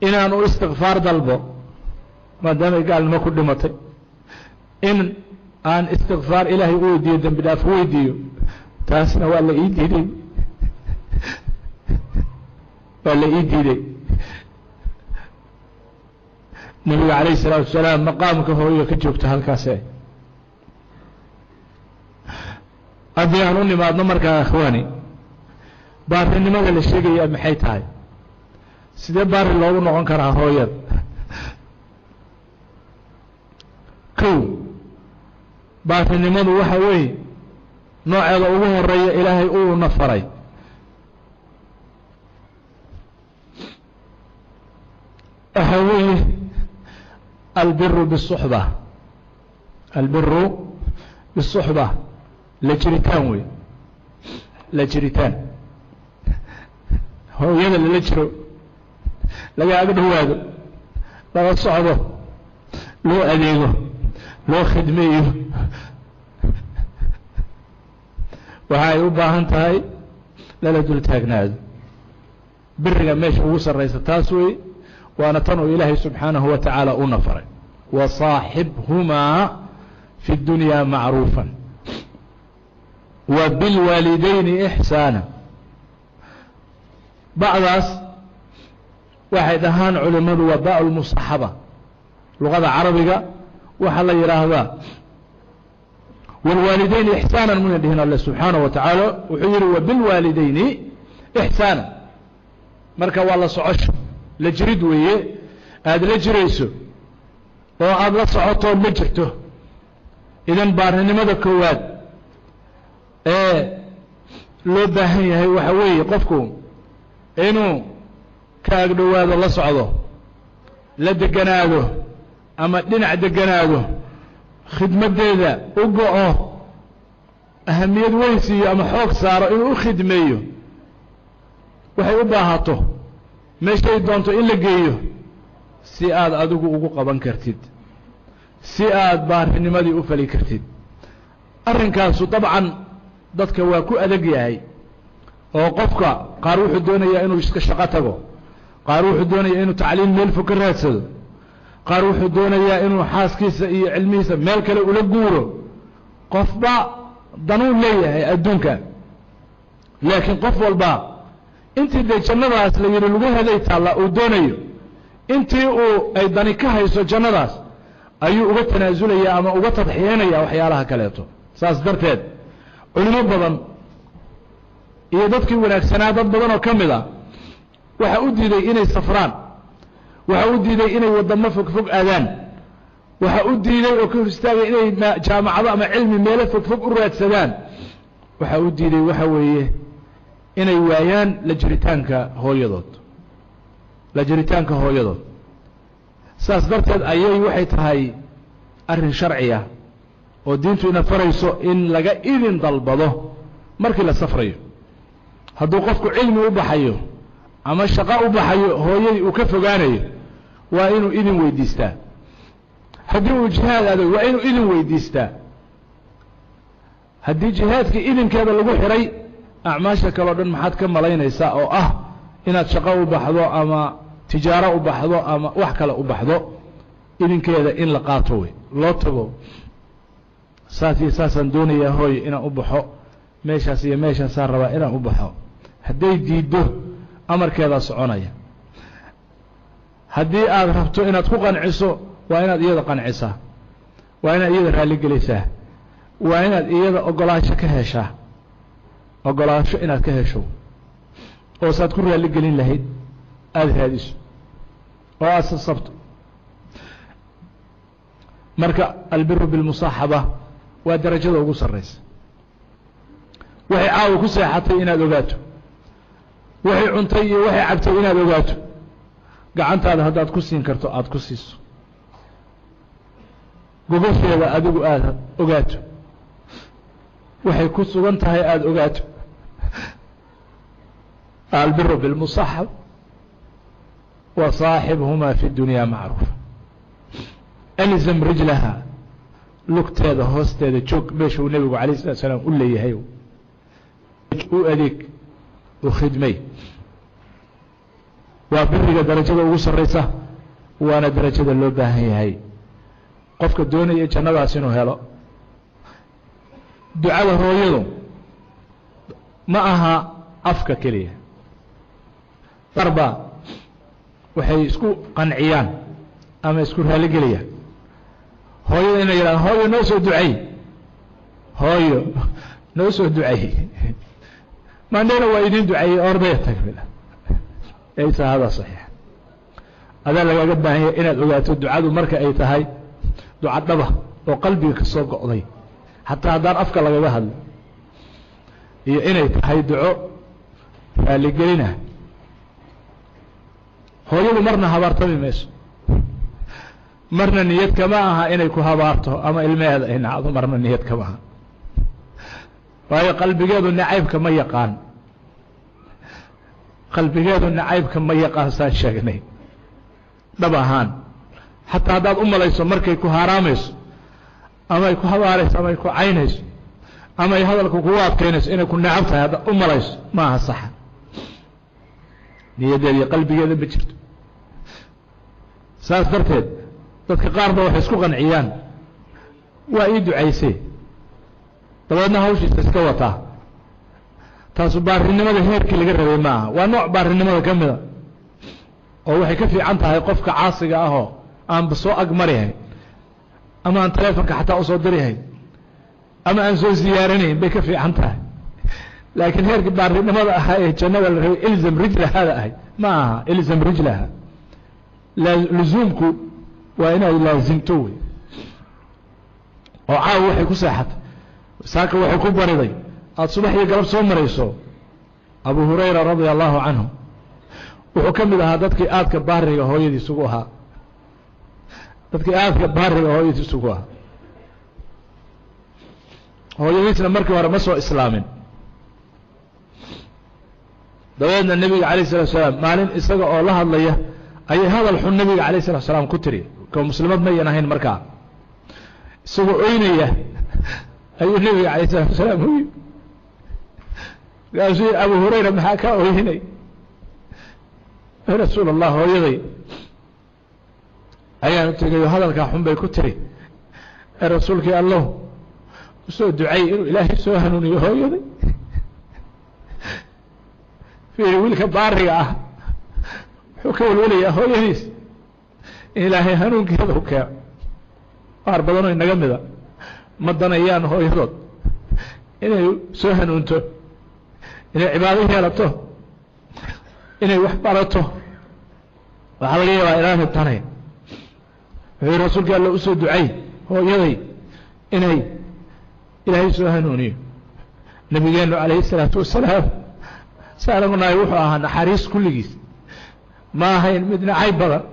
inaan u istikfaar dalbo maadaamay gaalnimo ku dhimatay, in aan istikfaar Ilaahay u weydiiyo, dembi dhaaf u weydiiyo. Taasna waa la ii diiday, waa la ii diiday. Nebiga calayh isalaatu wasalaam maqaamka hooyo ka joogta halkaase. Haddii aan u nimaadno markaa, ikhwaani, baarinimada la sheegayaa maxay tahay? Sidee baari loogu noqon karaa hooyada? Kow, baarinimadu waxa weeye nooceeda ugu horeeya Ilaahay uuna faray waxa weeye albiru bالsuxba, albiru bالsuxba, la jiritaan wey, la jiritaan hooyada lala jiro, laga ag dhowaado, laga socdo, loo adeego, loo khidmeeyo. Waxa ay u baahan tahay lala dul taagnaado. Biriga meesha ugu sarraysa taas wey, waana tan uu Ilaahay subxaanahu wa tacaala una faray: wasaaxibhumaa fi اdunyaa macruufa wa bilwaalidayni ixsaana. Bacdaas waxay dhahaan culimmadu waa ba lmusaxaba. Luqada Carabiga waxaa la yidhaahdaa wاlwaalidayni ixsaana muna dhihin. Alle subxaanaه wa tacaala wuxuu yihi: wabilwaalidayni ixsaana. Marka waa la socosho, la jirid weeye, aada la jirayso oo aada la socoto, ma jirto. Idan baarinimada koowaad ee loo baahan yahay waxa weeye qofku inuu ka agdhowaado, la socdo, la deganaado ama dhinac deganaado, khidmaddeeda u go-o, ahamiyad weyn siiyo ama xoog saaro inuu u khidmeeyo, waxay u baahato, meeshay doonto in la geeyo, si aad adigu ugu qaban kartid, si aad baarinimadii u fali kartid. Arrinkaasu dabcan dadka waa ku adag yahay, oo qofka qaar wuxuu doonayaa inuu iska shaqo tago, qaar wuxuu doonayaa inuu tacliim meel fog ka raadsado, qaar wuxuu doonayaa inuu xaaskiisa iyo cilmihiisa meel kale ula guuro. Qofba danuu leeyahay adduunka, laakiin qof walba intii dee jannadaas la yidhi lagu helay taalla uu doonayo, intii uu ay dani ka hayso jannadaas ayuu uga tanaasulaya ama uga tadxiyanaya waxyaalaha kaleeto. Saas darteed culimo badan iyo dadkii wanaagsanaa, dad badan oo ka mid a, waxa u diiday inay safraan, waxa u diiday inay waddamo fog fog aadaan, waxa u diiday oo ka hor istaagay inay jaamacado ama cilmi meelo fog fog u raadsadaan, waxa u diiday waxa weeye inay waayaan la jiritaanka hooyadood, la jiritaanka hooyadood. Saas darteed ayay waxay tahay arrin sharciya oo diintu ina farayso in laga idin dalbado markii la safrayo. Hadduu qofku cilmi u baxayo ama shaqo u baxayo, hooyadii uu ka fogaanayo, waa inuu idin weydiistaa. Haddii uu jihaad aado, waa inuu idin weydiistaa. Haddii jihaadkii idinkeeda lagu xiray, acmaasha kale o dhan maxaad ka malaynaysaa oo ah inaad shaqo u baxdo ama tijaaro u baxdo ama wax kale u baxdo? Idinkeeda in la qaato wey, loo tago: saas iyo saasaan doonayaa hooy inaan u baxo, meeshaas iyo meeshaasaan rabaa inaan u baxo. Hadday diiddo, amarkeedaa soconaya. Haddii aad rabto inaad ku qanciso, waa inaad iyada qancisaa, waa inaad iyada raalligelisaa, waa inaad iyada ogolaansho ka heshaa, ogolaansho inaad ka hesho oo saad ku raalligelin lahayd aada raadiso oo aada sasabto. Marka albiru bilmusaaxaba waa darajada ugu sarraysa. Waxay caawa ku seexatay inaad ogaato, waxay cuntay iyo waxay cabtay inaad ogaato, gacantaada haddaad ku siin karto aada ku siiso, gogosheeda adigu aada ogaato, waxay ku sugan tahay aada ogaato. Albiru bilmusaxab wa saaxibhumaa fi اdunya macruufa. Alzam rijlaha, lugteeda hoosteeda joog, meesha uu nebigu alayه الslat slaam u leeyahay u adeeg, u khidmay. Waa biriga darajada ugu sarraysa, waana darajada loo baahan yahay qofka doonaya jannadaas inuu helo. Ducada hooyadu ma aha afka keliya. Qaarba waxay isku qanciyaan ama isku raaligeliyaan hooyada inay yidhahdo: hooyo, noo soo ducey, hooyo. Noo soo duceeyey maandhena waa idin duceeyey, ordaya tagmila. Laysa hada saxiix. Adaa lagaaga baahan yahay inaad ogaato ducadu marka ay tahay duca dhaba oo qalbiga ka soo go'day, xataa haddaan afka lagaga hadlo, iyo inay tahay duco raaligelina. Hooyadu marna habaartami mayso, marna niyad kama aha inay ku habaarto ama ilmaheeda ay nacdo, marna niyad kama aha, waayo qalbigeedu nacaybka ma yaqaan, qalbigeedu nacaybka ma yaqaan. Saan sheegnay, dhab ahaan xataa haddaad u malayso markay ku haaraamayso ama ay ku habaarayso ama ay ku caynayso ama ay hadalka kugu adkaynayso inay ku nacab tahay, haddaad u malayso, ma aha saxa. Niyaddeeda iyo qalbigeeda ma jirto. Saas darteed dadka qaar ba waxay isku qanciyaan waa ii ducaysay, dabeedna hawshiisa iska wataa. Taasu baarinimada heerkii laga rabay ma aha. Waa nooc baarinimada ka mida oo waxay ka fiican tahay qofka caasiga ahoo aanba soo agmarihayn ama aan taleefonka xataa usoo dirihayn ama aan soo ziyaaranayn bay ka fiican tahay. Laakiin heerkii baarinimada ahaa ee jannada la rabay, ilzam rijlahaada ahayd, ma aha. Ilzam rijlaha, luzuumku waa inaad laasimto wey, oo caawa waxay ku seexatay, saaka waxay ku bariday, aada subax iyo galab soo marayso. Abu Hurayra radia allahu canhu wuxuu ka mid ahaa dadkii aadka baariga hooyadiisugu ahaa, dadkii aadka baariga hooyadiisugu ahaa. Hooyadiisna markii hore ma soo islaamin. Dabeedna nebiga alayh الsalatu salaam maalin isaga oo la hadlaya ayay hadal xun nebiga alayh الsalatu salaam ku tiri. Ko muslimad mayan ahayn markaa. Isagoo oynaya ayuu nebiga alayh الsalatu wasalaam u yimi. Markaasuu yihi, Abu Hurayra, maxaa kaa oynay? Ya Rasuul Allah, hooyaday ayaan u tegayo, hadalkaa xun bay ku tiri, ee rasuulkii Allow, usoo ducay inuu Ilaahay soo hanuuniyo hooyaday. Fiiri, wiilka baariga ah wuxuu ka welwelayaa hooyadiis in Ilaahay hanuunkeeda u keeno. Qaar badanoo inaga mida ma danayaan hooyadood inay soo hanuunto, inay cibaado yeelato, inay wax barato. Waxaa laga yaabaa inaanay danayn. Wuxuu yihi, rasuulka Alla, usoo ducay hooyaday inay Ilaahay soo hanuuniyo. Nabigeenu calayhi الsalaatu wasalaam, saan ognahay, wuxuu ahaa naxariis kulligiis, ma ahayn mid nacayb badan.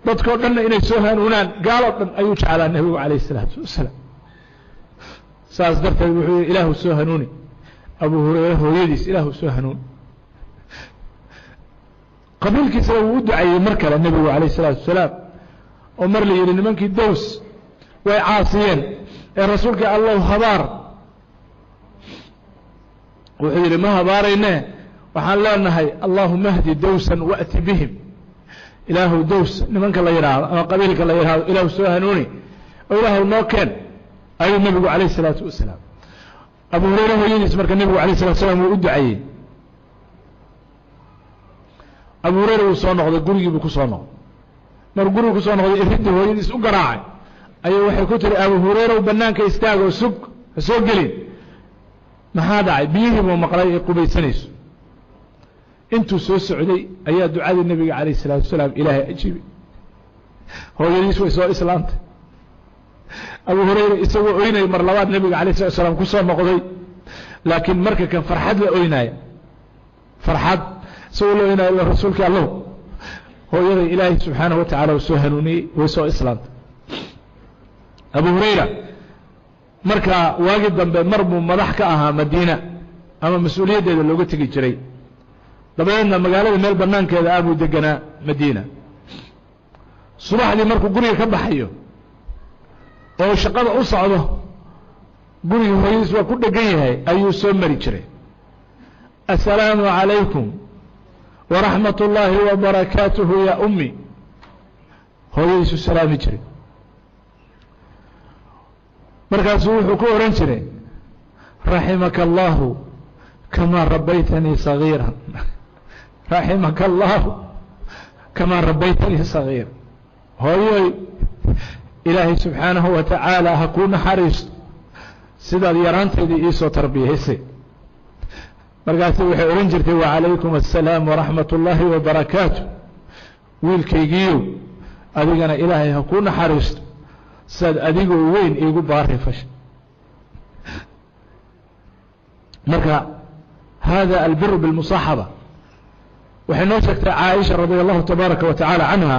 Dadkao dhanna inay soo hanuunaan, gaaloo dhan ayuu jeclaa nebigu calayh الsalaatu wasalaam. Saas darteed wuxuu yihi, Ilaahu soo hanuuni Abu Hurayre hooyadiis, Ilaahu soo hanuuni. Qabiilkiisana wuu u ducayey mar kale nebigu calayh الsalaatu wasalaam, oo mar la yidhi nimankii Dows way caasiyeen ee rasuulkii Allow habaar, wuxuu yidhi, ma habaarayne, waxaan leenahay, Allahuma hdi dowsan waأti bihim. Ilaahu Dows nimanka la yidhaahdo ama qabiilka la yidhahdo Ilaahu soo hanuuni oo Ilaahu noo keen, ayuu nebigu calayh الsalaatu wasalaam. Abu Hurayre hooyadiis marka nebigu alayh الsalatu salaam wuu u ducayey. Abu Hurayra wuu soo noqday, gurigii buu ku soo noqday. Mar gurigu ku soo noqday, iridii hooyadiis u garaacay ayuu waxay ku tiri, Abu Hurayra, banaanka istaag oo sug, ha soo gelin. Maxaa dhacay? Biyihii buu maqlay ay qubaysanayso. Intuu soo socday ayaa ducadii nebiga calayh الsalaatu wasalaam Ilaahay ajiibay, hooyadiis way soo islaamtay. Abu Hurayra isagoo oynaya mar labaad nebiga alayh salatu salaam ku soo noqday, laakiin marka kan farxad la oynaaya, farxad isagoo la oynayo, rasuulkii Allow, hooyaday Ilaahay subxaanahu wa tacala uu soo hanuuniyey, way soo islaamtay. Abu Hurayra markaa waagi dambe mar buu madax ka ahaa Madiina ama mas-uuliyaddeeda looga tegi jiray. Dabadeedna magaalada meel banaankeeda ah buu deganaa Madiina. Subaxdii markuu guriga ka baxayo oo shaqada u socdo, gurigii hooyadiis waa ku dhegan yahay, ayuu soo mari jiray. Assalaamu calaykum waraxmat ullaahi wabarakaatuhu ya ummi, hooyadiisu salaami jiray. Markaasuu wuxuu ku ohan jiray, raximaka allahu kamaa rabbaytanii sagiira, raximaka allahu kamaa rabbaytanii sagiira. Hooyoy, Ilaahay subxaanahu wa tacaala ha kuu naxariisto Sidaad yaraanteedii iisoo tarbiyaysay. Markaasi waxay odhan jirtay, wacalaykum assalaam waraxmat ullaahi wabarakaatu, wiilkaygiiyow, adigana Ilaahay ha kuu naxariisto sidaad adigoo weyn iigu baari fashay. Marka hada albiru bilmusaaxaba. Waxay noo sheegtay Caaisha radia allahu tabaaraka wa tacaala canha,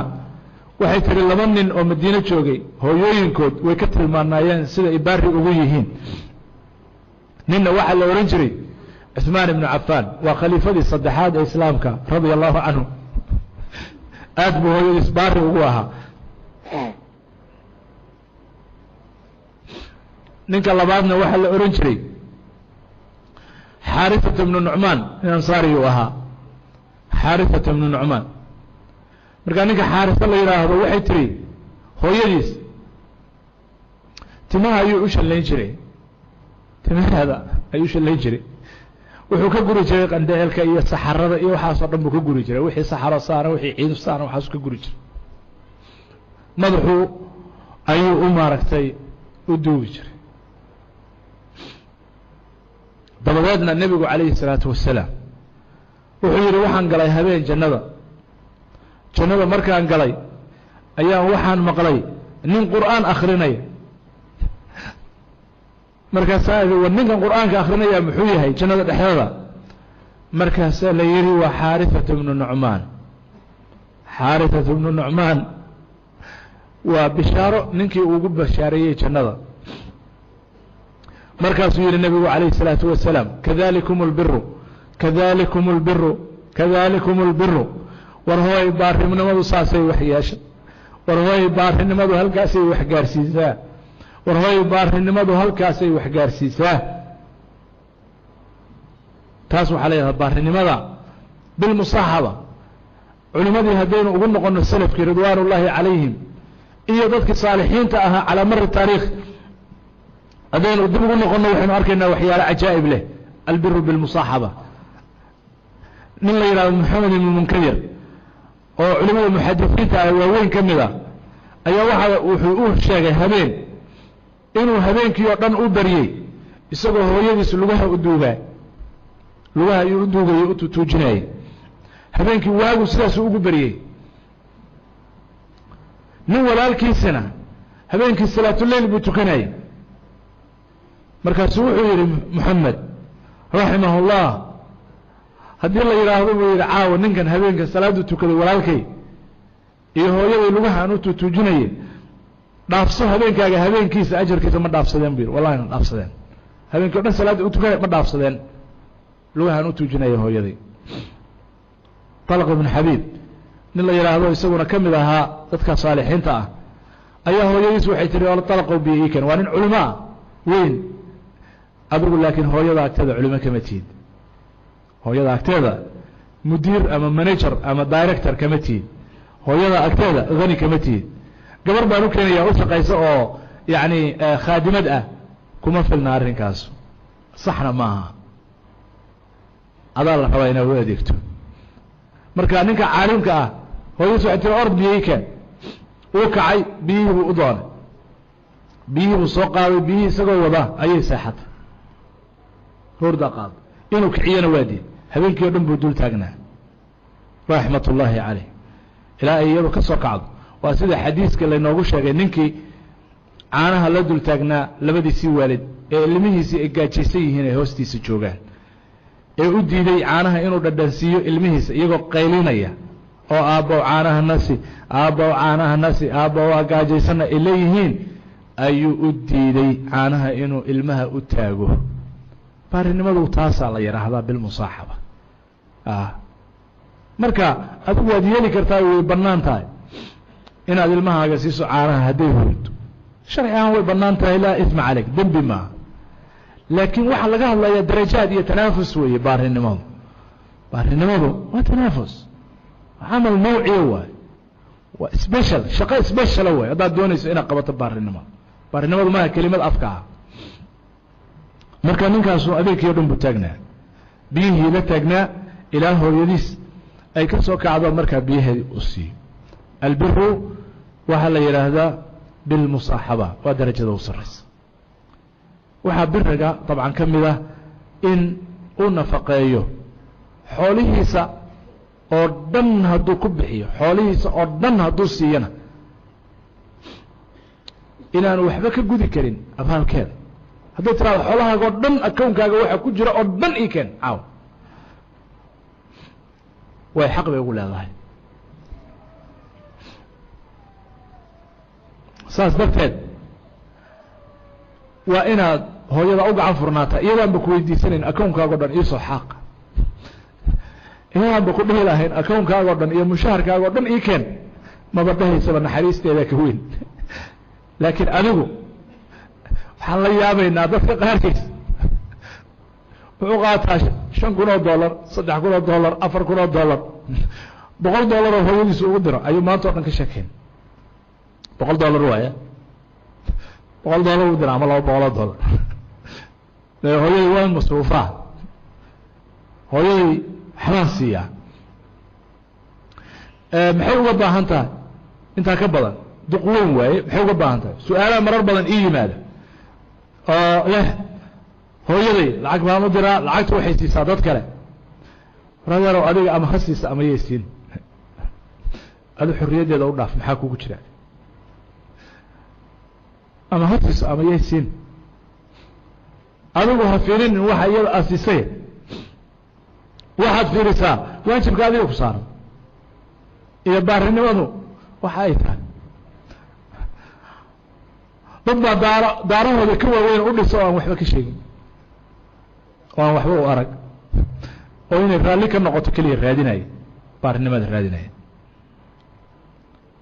waxay tihi laba nin oo Madiino joogay hooyooyinkood way ka tilmaanaayeen sida ay baari ugu yihiin. Ninna waxaa la odhan jiray Cuثmaan ibnu Cafaan, waa khaliifadii saddexaad ee islaamka, radia allahu canhu. Aad buu hooyadiis baari ugu ahaa. Ninka labaadna waxaa la odhan jiray Xaarifata ibnu Nucmaan, nin ansaariyuu ahaa, Xaarifata ibnu Nucmaan. Markaa ninka Xaarisa la yidhaahdo, waxay tiri hooyadiis timaha ayuu u shallayn jiray, timaheeda ayuu u shallayn jiray. Wuxuu ka guri jiray qandheelka iyo saxarada iyo waxaasoo dhan buu ka guri jiray, wixii saxaro saaran, wixii ciidu saaran, waxaasuu ka guri jiray. Madaxuu ayuu u maaragtay u duugi jiray. Dabadeedna nebigu calayhi الsalaatu wasalaam wuxuu yidhi, waxaan galay habeen jannada. Jannada markaan galay ayaan waxaan maqlay nin qur'aan akrinaya. Markaasaa idhi, war ninkan qur'aanka akrinaya muxuu yahay jannada dhexdeeda? Markaasaa la yidhi, waa Xaarifatu ibnu Nucmaan. Xaarifatu ibnu Nucmaan waa bishaaro ninkii ugu bashaareeyey jannada. Markaasuu yidhi nebigu calayhi الsalaatu wasalaam, kadalikum اlbiru, kadalikum اlbiru, kadalikum اlbiru. War hooy, baarinimadu saasay wax yeesha. War hooy, baarinimadu halkaasay wax gaarsiisaa. War hooy, baarinimadu halkaasay wax gaarsiisaa. Taas waxaa la yidhahda baarinimada bilmusaaxaba. Culimmadii haddaynu ugu noqono, salafkii ridwaan ullaahi calayhim iyo dadkii saalixiinta ahaa calaa mari taariikh haddaynu dib ugu noqono, waxaynu arkaynaa waxyaalo cajaa'ib leh. Albiru bilmusaaxaba. Nin la yidhahdo Maxamed ibnu Munkadir oo culimada muxadisiinta ah waaweyn ka mid a ayaa waxa wuxuu u sheegay habeen inuu habeenkii oo dhan u baryey isagoo hooyadiis lugaha u duugaa, lugaha ayuu u duugayey, u tutuujinayay. Habeenkii waagu sidaasuu ugu baryey. Nin walaalkiisina habeenkii salaatuleyl buu tukanayay. Markaasuu wuxuu yidhi Moxamed raximah ullah, haddii la yidhaahdo, buu yidhi, caawa ninkan habeenka salaadu tukaday walaalkay iyo hooyaday lugaha aan u tutuujinayay dhaafso, habeenkaaga habeenkiisa ajarkiisa, ma dhaafsadeen, bu yidhi. Wallahi ma dhaafsadeen. Habeenkii o dhan salaadda u tukanay, ma dhaafsadeen lugahaan u tuujinaya hooyaday. Talq ibn Xabiib nin la yidhaahdo, isaguna ka mid ahaa dadka saalixiinta ah, ayaa hooyadiis waxay tihi, Talaqow, biyo ii ken. Waa nin culimo ah weyn. Adigu laakiin hooyada agteeda culimo kama tihid, hooyada agteeda mudiir ama manager ama director kama tihid, hooyada agteeda hani kama tihid. Gabar baan u keenaya u shaqaysa oo yacni khaadimad ah. Kuma filna arrinkaas, saxna maaha. Adaa la rabaa inaad u adeegto. Marka ninka caalimka ah hooyadiis waxay tiri, ord biyo ii keen. Uu kacay, biyihii buu u doonay, biyihii buu soo qaaday. Biyihii isagoo wada ayay seexatay, hurdaa qaaday. Inuu kiciyona waa diid. Habeenkii o dhan buu dul taagnaa, raxmat ullaahi caleyh, ilaa ay iyadu ka soo kacdo. Waa sida xadiiska laynoogu sheegay, ninkii caanaha la dul taagnaa labadiisii waalid ee ilmihiisii ay gaajaysan yihiin ay hoostiisa joogaan, ee u diiday caanaha inuu dhadhansiiyo ilmihiisa iyagoo qaylinaya oo aabbow caanaha nasi, aabbow caanaha nasi, aabbow waa gaajaysana ay leeyihiin, ayuu u diiday caanaha inuu ilmaha u taago. Baarinimadu taasaa la yidhaahdaa, bilmusaaxaba. Marka adigu waad yeeli kartaa, way bannaan tahay inaad ilmahaaga siiso caanaha hadday hurdo. Sharci ahaan way bannaan tahay, laa isma caleyk, dembi maaha. Laakiin waxaa laga hadlayaa darajaad iyo tanaafus weeye. Baarinimadu waa tanaafus, camal nawciya waay, waa special, shaqo speciala waay. Haddaad doonayso inaad qabato baarinimada, baarinimadu maaha kelimad afka ah. Marka ninkaasu adeegkii o dhan buu taagnaa, biyihii la taagnaa ilaa hooyadiis ay ka soo kacdo, markaa biyaheedii uu siiyo. Albiru waxaa la yidhaahdaa bilmusaaxaba, waa darajada u sarraysa. Waxaa biriga dabcan ka mid ah in uu nafaqeeyo xoolihiisa oo dhan hadduu ku bixiyo, xoolihiisa oo dhan hadduu siiyana inaanu waxba ka gudi karin abaalkeeda. Hadday tiraado xoolahaaga oo dhan, akownkaaga waxa ku jira oo dhan ii keen caaw, way xaq bay ugu leedahay. Saas darteed waa inaad hooyada u gacan furnaataa, iyadaanba ku weydiisanayn akownkaaga o dhan iisoo xaaqa, iyadaanba ku dhihi lahayn akownkaaga o dhan iyo mushaharkaaga o dhan ii keen, maba dhahaysaba, naxariisteeda ka weyn. Laakiin adigu waxaan la yaabaynaa dadka qaarkiis wuxuu qaataa 5,000 oo dollar, 3,000 oo dollar, 4,000 oo dollar, $100 oo hooyadiisu ugu diro ayuu maanta o dhan ka sheekeyn. $100 waaya, $100 ugu dira ama 200 dollar. Hooyadii waa masruufaa, hooyadii waxbaan siiyaa, maxay uga baahan tahay intaa ka badan? Duq weyn waaye, maxay uga baahan tahay? Su-aalaha marar badan ii yimaada oo leh hooyaday lacag baan u diraa, lacagta waxay siisaa dad kale. Radeerow, adiga ama ha siisa ama yay siin, adu xorriyaddeeda u dhaaf. Maxaa kugu jira? Ama ha siiso ama yay siin, adigu ha fiirinin waxa iyada aad siisay. Waxaad fiirisaa waajibka adiga ku saaran iyo baarinimadu waxa ay tahay. Dad baa daaro daarahooda ka waaweyn u dhiso oo aan waxba ka sheegin oo aan waxba u arag oo inay raalli ka noqoto keliya raadinaya, baarinimada raadinaya.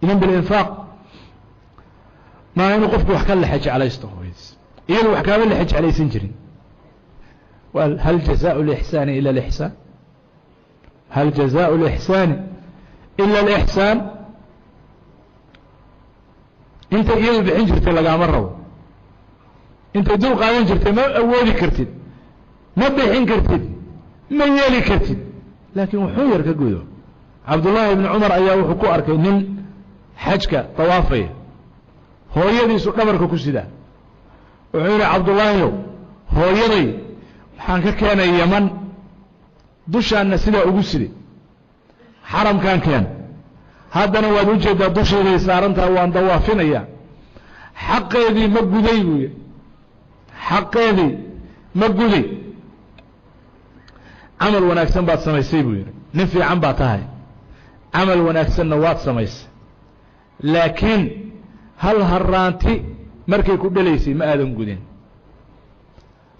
Idan bilinfaaq maa inuu qofku wax ka lexe jeclaysto hooyadiis, iyadu wax kaama lexe jeclaysan jirin. Hal jazaء الإحsaan ila الإحsaan, hal jazaء الإحsaani ila الإحsaan. Intay iyadu bixin jirtay lagaama rabo, intay dul qaadan jirtay ma awoodi kartid, ma bixin kartid, ma yeeli kartid, laakiin wuxuu yar ka gudo. Cabdullaahi ibni Cumar ayaa wuxuu ku arkay nin xajka dawaafaya, hooyadiisu dhabarka ku sidaa. Wuxuu yihi, Cabdullaahiyow, hooyaday waxaan ka keenay Yaman, dushaanna sidaa ugu siday, xaramkaan keen, haddana waad ujeeddaa dushayday saarantaha, waan dawaafinayaa. Xaqeedii ma guday? Buu yihi. Xaqeedii ma guday? Camal wanaagsan baad samaysay, buu yihi, nin fiican baa tahay, camal wanaagsanna waad samaysay, laakiin hal haraanti markay ku dhelaysay ma aadan gudin.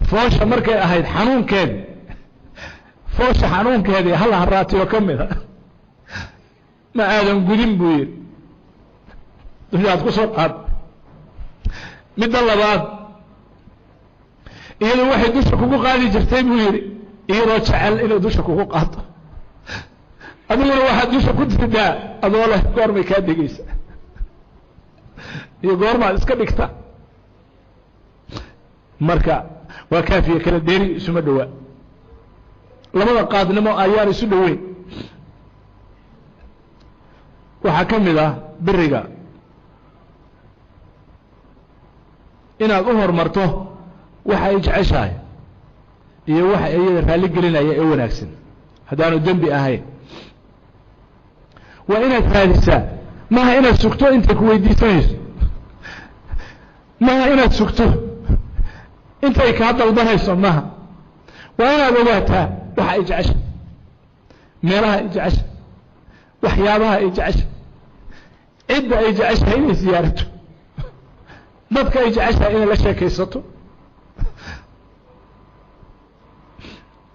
Foosha markay ahayd xanuunkeedii, foosha xanuunkeedii hal haraanti oo ka mida ma aadan gudin, buu yihi, dushaad ku soo qaad. Midda labaad, iyadu waxay dusha kugu qaadi jirtay, buu yidhi, iyadoo jecel inay dusha kugu qaado, adiguna waxaad dusha ku tirdaa adoo leh goormay kaa degeysa iyo goormaad iska dhigta. Marka waa kaafiye kala dheeri, isuma dhowaa, labada qaadnimo ayaan isu dhoweyn. Waxaa ka mid ah biriga inaad u horumarto waxa ay jeceshahay iyo waxa iyada raalli gelinaya ee wanaagsan, haddaanu dembi ahayn. Waa inaad raadisaa, maaha inaad sugto intay ku weydiisanayso, maaha inaad sugto intay kaa dalbanayso, maaha. Waa inaad ogaataa waxa ay jeceshahay, meelaha ay jeceshahay, waxyaabaha ay jeceshahay, cidda ay jeceshahay inay siyaarato, dadka ay jeceshahay inay la sheekaysato,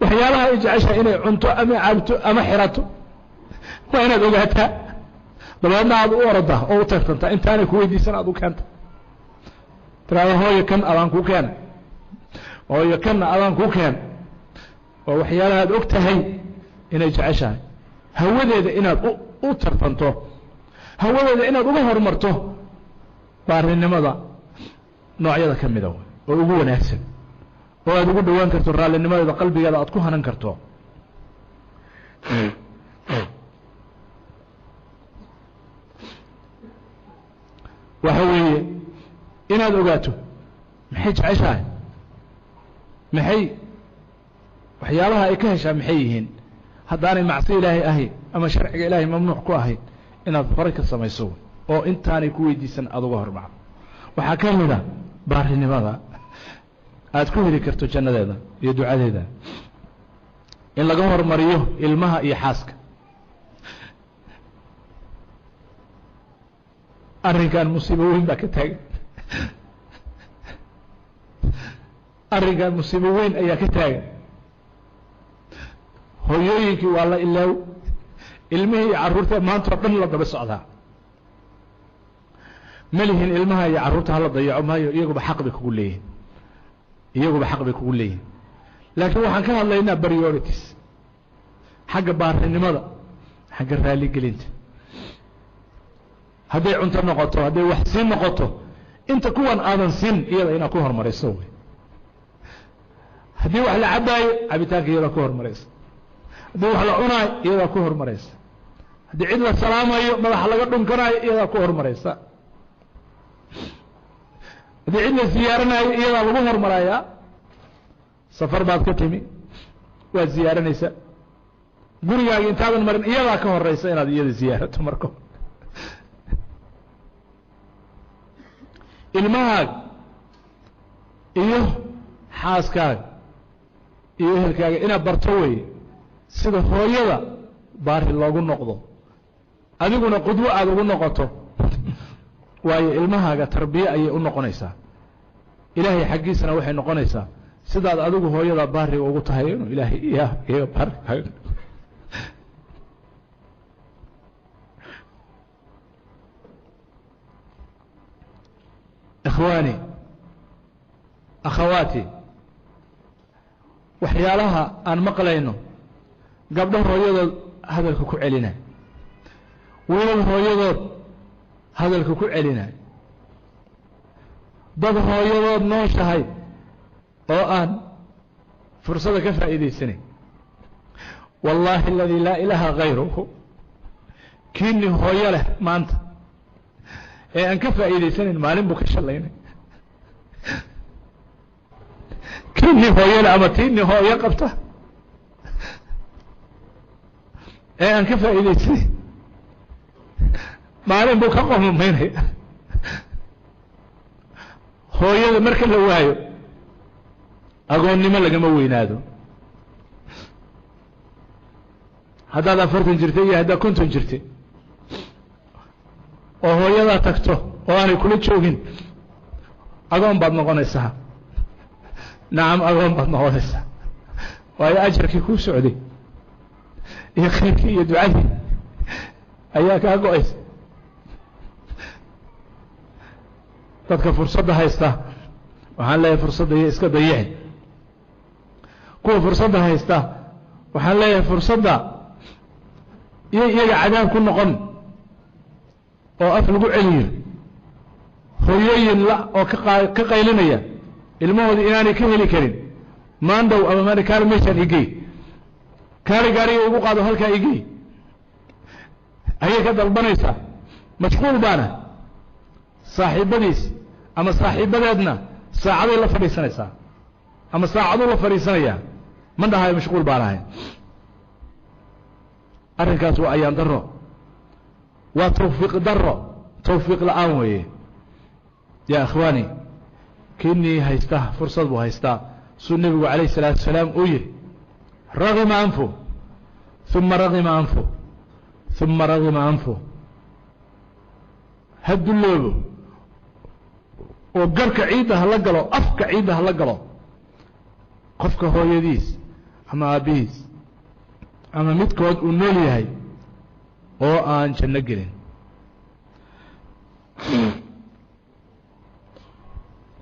waxyaalaha ay jeceshahay inay cunto ama cabto ama xirato. Waa inaad ogaataa, dabeedna aad u orodaa oo u tartantaa, intaanay ku weydiisan aad u keenta, tiraada hooyo kan adaan kuu keena, hooyo kanna adaan kuu keena. Waa waxyaalaha aad og tahay inay jeceshahay. Hawadeeda inaad u tartanto, hawadeeda inaad uga horumarto, baarinimada noocyada ka mida oo ugu wanaagsan oo aad ugu dhowaan karto raalinimadeeda, qalbigeeda aad ku hanan karto. Waxa weeye inaad ogaato maxay jeceshahay, Maxay waxyaalaha ay ka heshaa maxay yihiin haddaanay macsi ilaahay ahayn ama sharciga ilaahay mamnuuc ku ahayn inaad horay ka samayso oo intaanay ku weydiisan aada uga hormacdo? Waxaa ka mida baarinimada aad ku heli karto jannadeeda iyo ducadeeda in laga hormariyo ilmaha iyo xaaska. Arrinkan musiibo weyn baa ka taagan, arrinkan musiibo weyn ayaa ka taagan. Hooyooyinkii waa la ilaaw, ilmihii iyo carruurta maanta oo dhan la daba socdaa. Ma lihin ilmaha iyo carruurta hala dayaco maayo, iyaguba xaq bay kugu leeyihin, iyaguba xaq bay kugu leeyihin. Laakiin waxaan ka hadlaynaa priorities, xagga baarinimada, xagga raaligelinta. Hadday cunto noqoto, hadday wax siin noqoto, inta kuwan aadan siin iyada inaad ku hormarayso wey. Haddii wax la cabaayo, cabitaanka iyadaa ku hormaraysa. Haddii wax la cunaayo, iyadaa ku hormaraysa. Haddii cid la salaamayo, madaxa laga dhunkanaayo, iyadaa ku hormaraysa. Haddii cid la ziyaaranaayo, iyadaa lagu hormarayaa. Safar baad ka timi, waad ziyaaranaysaa, gurigaaga intaadan marin iyadaa ka horeysa inaad iyada ziyaarato. Marka ilmahaaga iyo xaaskaaga iyo ehelkaaga inaad barto weye sida hooyada baari loogu noqdo, adiguna qudwo aada ugu noqoto. Waayo ilmahaaga tarbiye ayay u noqonaysaa, ilaahay xaggiisana waxay noqonaysaa sidaad adigu hooyada baariga ugu tahay inuu ilaahay iya iyaga baari. Ikhwaani, akhawaati, waxyaalaha aan maqlayno, gabdho hooyadood hadalka ku celina, wiilal hooyadood hadalka ku celina, dad hooyadood nooshahay oo aan fursada ka faa'iidaysanayn. Wallaahi aladii laa ilaaha hayruhu, kiini hooyo leh maanta ee aan ka faa'iidaysanayn maalin buu ka shallaynay. Kiini hooyo leh ama tiini hooyo qabta ee aan ka faa'iidaysanayn maalin buu ka qomameynaya. Hooyada marka la waayo, agoonnimo lagama weynaado. Haddaad 40 jirtay iyo haddaad 50 jirtay oo hooyadaa tagto oo aanay kula joogin, agoon baad noqonaysaa. Nacam, agoon baad noqonaysaa, waayo ajarkii kuu socday iyo khayrkii iyo ducadii ayaa kaa go-aysa. Dadka fursadda haysta waxaan leeyahay, fursadda iyo iska dayicin. Kuwa fursadda haysta waxaan leeyahay, fursadda iyo iyaga cadaab ku noqon oo af lagu celiyo. Hooyooyin la oo ka qaylinaya ilmahoodii inaanay ka heli karin maandhow ama maani, kaali meeshaan igey, kaali gaariga igu qaado, halkaa igey ayay ka dalbanaysaa. Mashquul baana saaxiibadiis ama saaxiibadeedna saacaday la fadhiisanaysaa ama saacaduu la fadhiisanayaa, ma dhahayo mashquul baan ahay. Arrinkaas waa ayaan daro, waa tawfiiq daro, tawfiiq la-aan weeye. Yaa ikhwaani, kinii haysta fursad buu haystaa, suu nebigu calayh isalaatu wasalaam uu yihi: ragima anfu uma ragima anfu uma ragima anfu. Ha dulloobo oo garka ciidda hala galo, afka ciidda hala galo qofka hooyadiis ama aabbihiis ama midkood uu nool yahay oo aan janno gelin.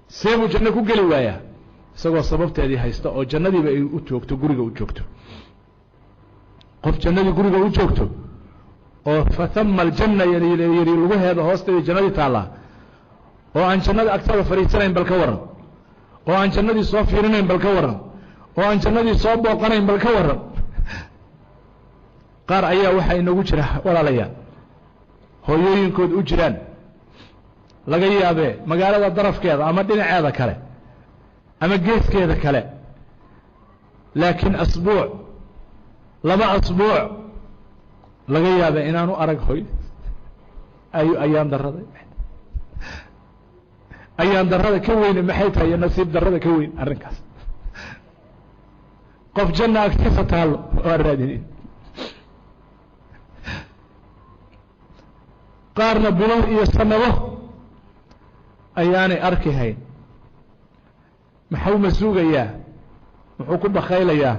See buu janno ku geli waayaa isagoo sababteedii haysta oo jannadiiba ay u joogto, guriga u joogto? Qof jannadii guriga u joogto oo fathama aljanna yidhi, lugaheeda hoosteedii jannadii taallaa, oo aan jannada agtaada fadhiisanayn, bal ka waran? Oo aan jannadii soo fiirinayn, bal ka waran? Oo aan jannadii soo booqanayn, bal ka waran? Qaar ayaa waxaa inoogu jira, walaalayaal, hooyooyinkood u jiraan, laga yaabee magaalada darafkeeda ama dhinaceeda kale ama geeskeeda kale. Laakiin asbuuc, 2 asbuuc laga yaaba inaanu arag hoy, ayu ayaan darrada, ayaan darrada ka weyne maxay tahay? Iyo nasiib darrada ka weyn arrinkaas, qof janna agtiisa taallo oo aan raadinin. Qaarna bilo iyo sanado ayaanay arki hayn. Maxuu ma sugayaa? Muxuu ku bakhaylayaa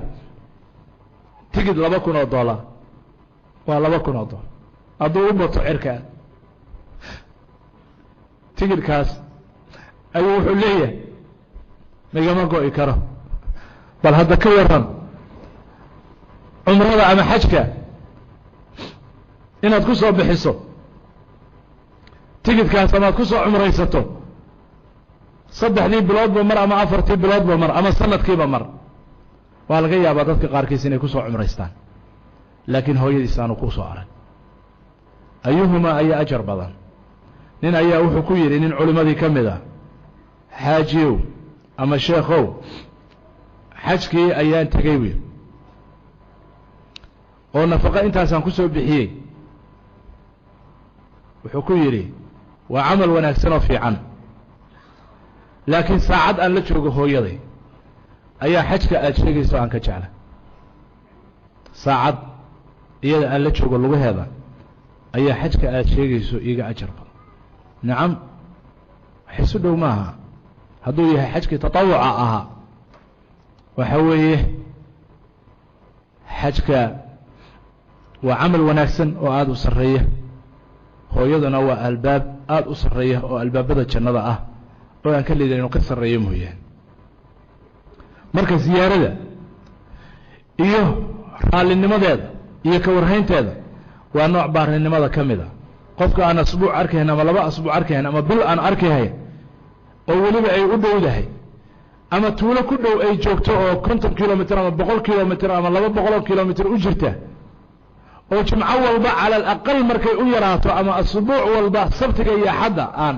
tigid $2,000? Waa $2,000 hadduu u bato cirkaa. Tigidhkaas ayuu wuxuu leeyahay migama go'i karo. Bal hadda ka waran cumrada ama xajka inaad ku soo bixiso tigidhkaas amaad ku soo cumraysato 3dii biloodba mar ama 4tii biloodba mar ama sanadkiiba mar. Waa laga yaabaa dadka qaarkiis inay ku soo cumraystaan, laakiin hooyadiis aanu ku soo arag. Ayuhumaa ayaa ajar badan? Nin ayaa wuxuu ku yidhi nin culimmadii ka mid a, xaajiyow ama sheekhow, xajkii ayaan tegey buy oo nafaqo intaasaan ku soo bixiyey. Wuxuu ku yidhi waa camal wanaagsan oo fiican, laakiin saacad aan la joogo hooyaday ayaa xajka aada sheegayso aan ka jeclay. Saacad iyada aan la joogo lugaheeda ayaa xajka aada sheegayso iiga ajar badan. Nacam, wax isu dhow maaha. Hadduu yahay xajkii tatawuca ahaa, waxa weeye xajka waa camal wanaagsan oo aada u sarreeya, hooyaduna waa albaab aada u sarreeya oo albaabada jannada ah oo aan ka liidan inuu ka sarreeyo mooyaane. Marka ziyaarada iyo raalinimadeeda iyo ka warhaynteeda waa nooc baarinimada ka mid a. Qofka aan asbuuc arkahayn ama 2 asbuuc arkahayn ama bil aan arkahayn oo weliba ay u dhowdahay ama tuulo ku dhow ay joogto oo 50 kilomitr ama 100 kilomitr ama 200 kilomitr u jirta, oo jimco walba cala alaqal markay u yaraato ama asbuuc walba sabtiga iyo axadda aan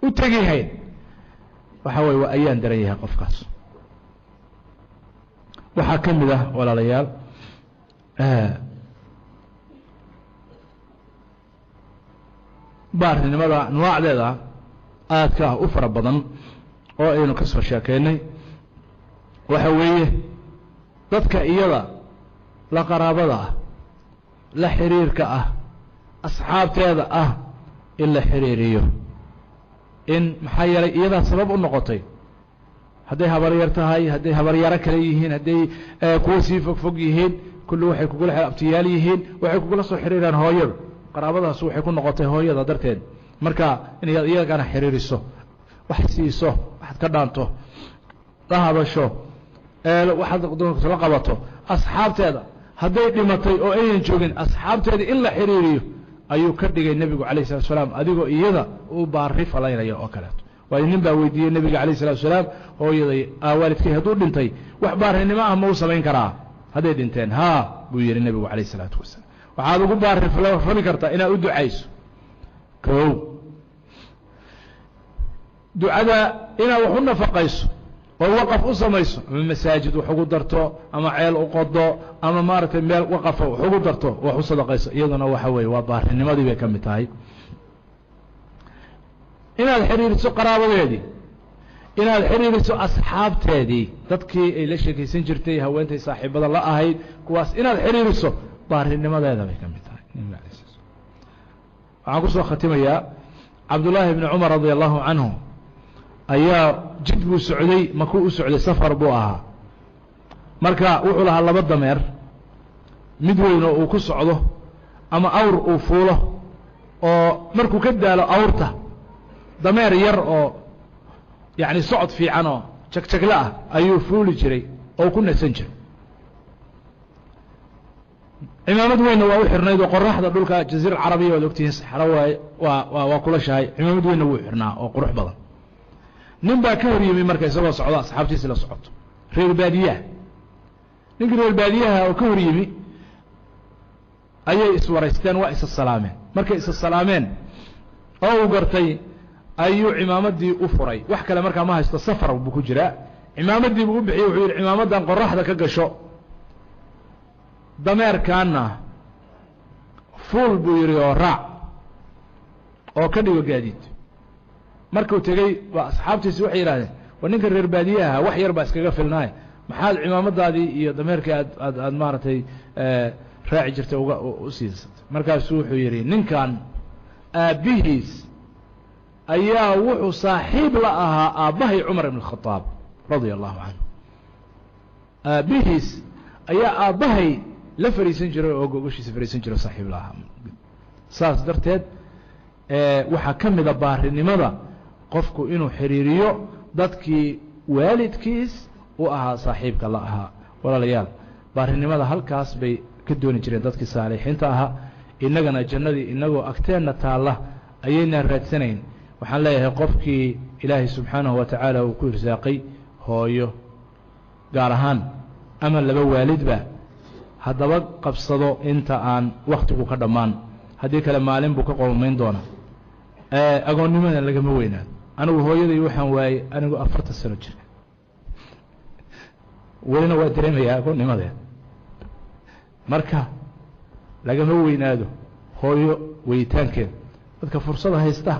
u tegihayn, waxa weye waa ayaan daran yahay qofkaas. Waxaa ka mid ah walaalayaal baarinimada anwaacdeeda aadka ah u fara badan oo aynu ka soo sheekeynay, waxa weeye dadka iyada la qaraabada ah, la xiriirka ah, asxaabteeda ah in la xiriiriyo, in maxaa yeelay iyadaa sabab u noqotay. Hadday habaryar tahay, hadday habaryaro kale yihiin, hadday kuwa sii fogfog yihiin, kulli waxay kugula abtiyaal yihiin, waxay kugula soo xiriiraan hooyada. Qaraabadaas waxay ku noqotay hooyada darteed. Marka inaad iyagana xiriiriso, wax siiso, waxaad ka dhaanto, la hadasho, waxaad la qabato asxaabteeda. Hadday dhimatay oo aynan joogin, asxaabteeda in la xiriiriyo ayuu ka dhigay nebigu calayh salatu salaam, adigoo iyada u baari falaynaya oo kaleeto. Waayo nin baa weydiiyey nebiga calayh salatu salaam, hooyaday waalidkay hadduu dhintay wax baarinimo ah ma u samayn karaa hadday dhinteen? Haa, buu yihi nebigu calayh isalaatu wasalaam, waxaad ugu baari fali kartaa inaad u ducayso. Kow, ducada inaad wax u nafaqayso oo waqaf u samayso, ama masaajid wax ugu darto, ama ceel u qodo, ama maaragtay meel waqafa wax ugu darto, wax u sadaqayso, iyaduna waxa weeye waa baarinimadii bay ka mid tahay. Inaad xiriiriso qaraabadeedii, inaad xiriiriso asxaabteedii, dadkii ay la sheekaysan jirtay, haweentay saaxiibada la ahayd, kuwaas inaad xiriiriso baarinimadeeda bay ka mid tahay. Waxaan ku soo khatimayaa Cabdullaahi bni Cumar radia allahu canhu ayaa jid buu socday, makuu u socday, safar buu ahaa. Marka wuxuu lahaa 2 dameer, mid weyn oo uu ku socdo ama awr uu fuulo, oo markuu ka daalo awrta dameer yar oo yacni socod fiican oo jagjagla ah ayuu fuuli jiray oo ku nasan jiray. Cimaamad weynna waa u xirnayd oo qoraxda dhulka jaziira alcarabiya waad ogtihiin saxro waaye, waa kulashahay. Cimaamad weynna wuu xirnaa oo qurux badan. Nin baa ka hor yimi marka isagoo socdo, asxaabtiisi la socoto, reer baadiyaha. Ninkii reer baadiyaha oo ka hor yimi ayay iswaraysteen, waa isa salaameen. Markay isa salaameen oo uu gartay ayuu cimaamaddii u furay. Wax kale markaa ma haysto, safar buu ku jiraa. Cimaamaddii buu u bixiyey, wuxuu yidhi cimaamaddan qoraxda ka gasho, dameerkaanna fuul buu yidhi oo raac oo ka dhigo gaadiid. Markuu tegey waa asxaabtiisi waxay yidhahdeen, war ninka reer baadiyaha wax yar baa iskaga filnaaye, maxaad cimaamadaadii iyo dameerkii aad aad aad maaragtay raaci jirtay uga u siisatay? Markaasuu wuxuu yidhi ninkan aabbihiis ayaa wuxuu saaxiib la ahaa aabbahay Cumar ibn Khadaab radia allahu canhu. Aabbihiis ayaa aabbahay la fariisan jiray oo gogoshiisa fariisan jiray, saaxiib la ahaa. Saas darteed waxaa ka mida baarinimada qofku inuu xiriiriyo dadkii waalidkiis u ahaa, saaxiibka la ahaa. Walaalayaal, baarinimada halkaas bay ka dooni jireen dadkii saalixiinta ahaa. Innagana jannadii inagoo agteenna taalla ayaynaan raadsanayn. Waxaan leeyahay qofkii Ilaahay subxaanahu wa tacaala uu ku irsaaqay hooyo gaar ahaan ama laba waalidba, haddaba qabsado inta aan wakhtigu ka dhammaan, haddii kale maalin buu ka qoomayn doonaa. Agoonnimada lagama weynaado. Anigu hooyaday waxaan waayey anigu 40 sano jira, welina waa dareemayaa agoonnimadeed. Marka lagama weynaado hooyo weyitaankeeda. Dadka fursada haysta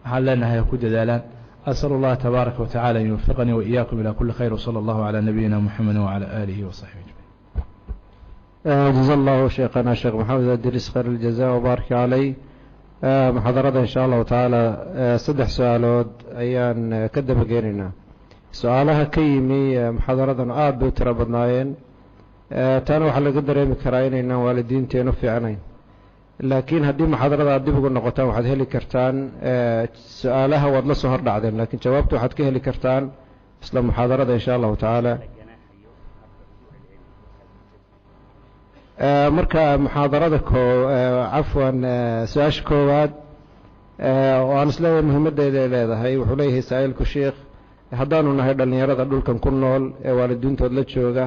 waxaan leenahay ha ku dadaalaan. أسأل الله تبارك وتعالى أن يوفقني وإياكم إلى كل خير، وصلى الله على نبينا محمد وعلى آله وصحبه أجمعين. جزا الله شيخنا الشيخ محمد إدريس خير الجزاء وبارك عليه. Muxaadarada insha Allahu tacaala saddex su-aalood ayaan ka dabageenaynaa. Su-aalaha ka yimi muxaadaradan aada bay u tiro badnaayeen. Taana waxaa laga dareemi karaa inaynaan waalidiinteenu fiicnayn, laakiin haddii muxaadarada aad dib ugu noqotaan waxaad heli kartaan su-aalaha. Waad la soo hordhacdeen, laakiin jawaabta waxaad ka heli kartaan isla muxaadarada insha Allahu tacaala. Marka muxaadarada koo cafwan, su-aasha koowaad oo aan isleeyahay muhiimaddeeda ay leedahay, wuxuu leeyahay saa'ilku: sheikh, haddaanu nahay dhallinyarada dhulkan ku nool ee waalidiintood la jooga,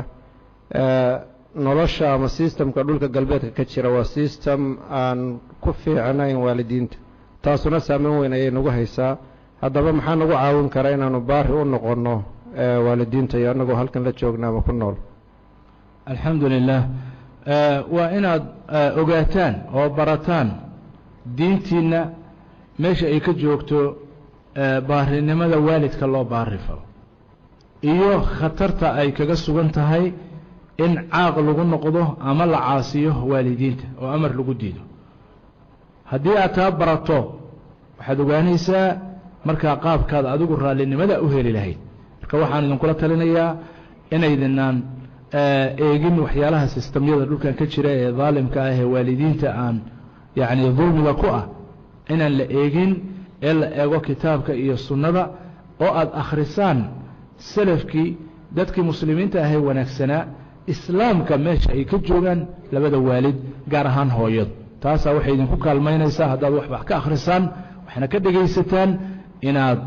nolosha ama systemka dhulka galbeedka ka jira waa system aan ku fiicnayn waalidiinta, taasuna saameyn weyn ayay nagu haysaa. Haddaba maxaa nagu caawin kara inaanu baari u noqonno waalidiinta iyo annagoo halkan la joogna ama ku nool? Alxamdu lilah. Waa inaad ogaataan oo barataan diintiinna meesha ay ka joogto baarinimada waalidka loo baari falo iyo khatarta ay kaga sugan tahay in caaq lagu noqdo ama la caasiyo waalidiinta oo amar lagu diido. Haddii aad taa barato, waxaad ogaanaysaa markaa qaabkaad adigu raallinimada u heli lahayd. Marka waxaan idinkula talinayaa inaydinaan eegin waxyaalaha sistamyada dhulkan ka jira ee daalimka ah ee waalidiinta aan yacni dulmiga ku ah, inaan la eegin ee la eego kitaabka iyo sunnada, oo aada akhrisaan salafkii, dadkii muslimiinta ahee wanaagsanaa, islaamka meesha ay ka joogaan labada waalid, gaar ahaan hooyadu. Taasaa waxay idinku kaalmaynaysaa haddaad wax wax ka akhrisaan waxna ka dhegaysataan inaad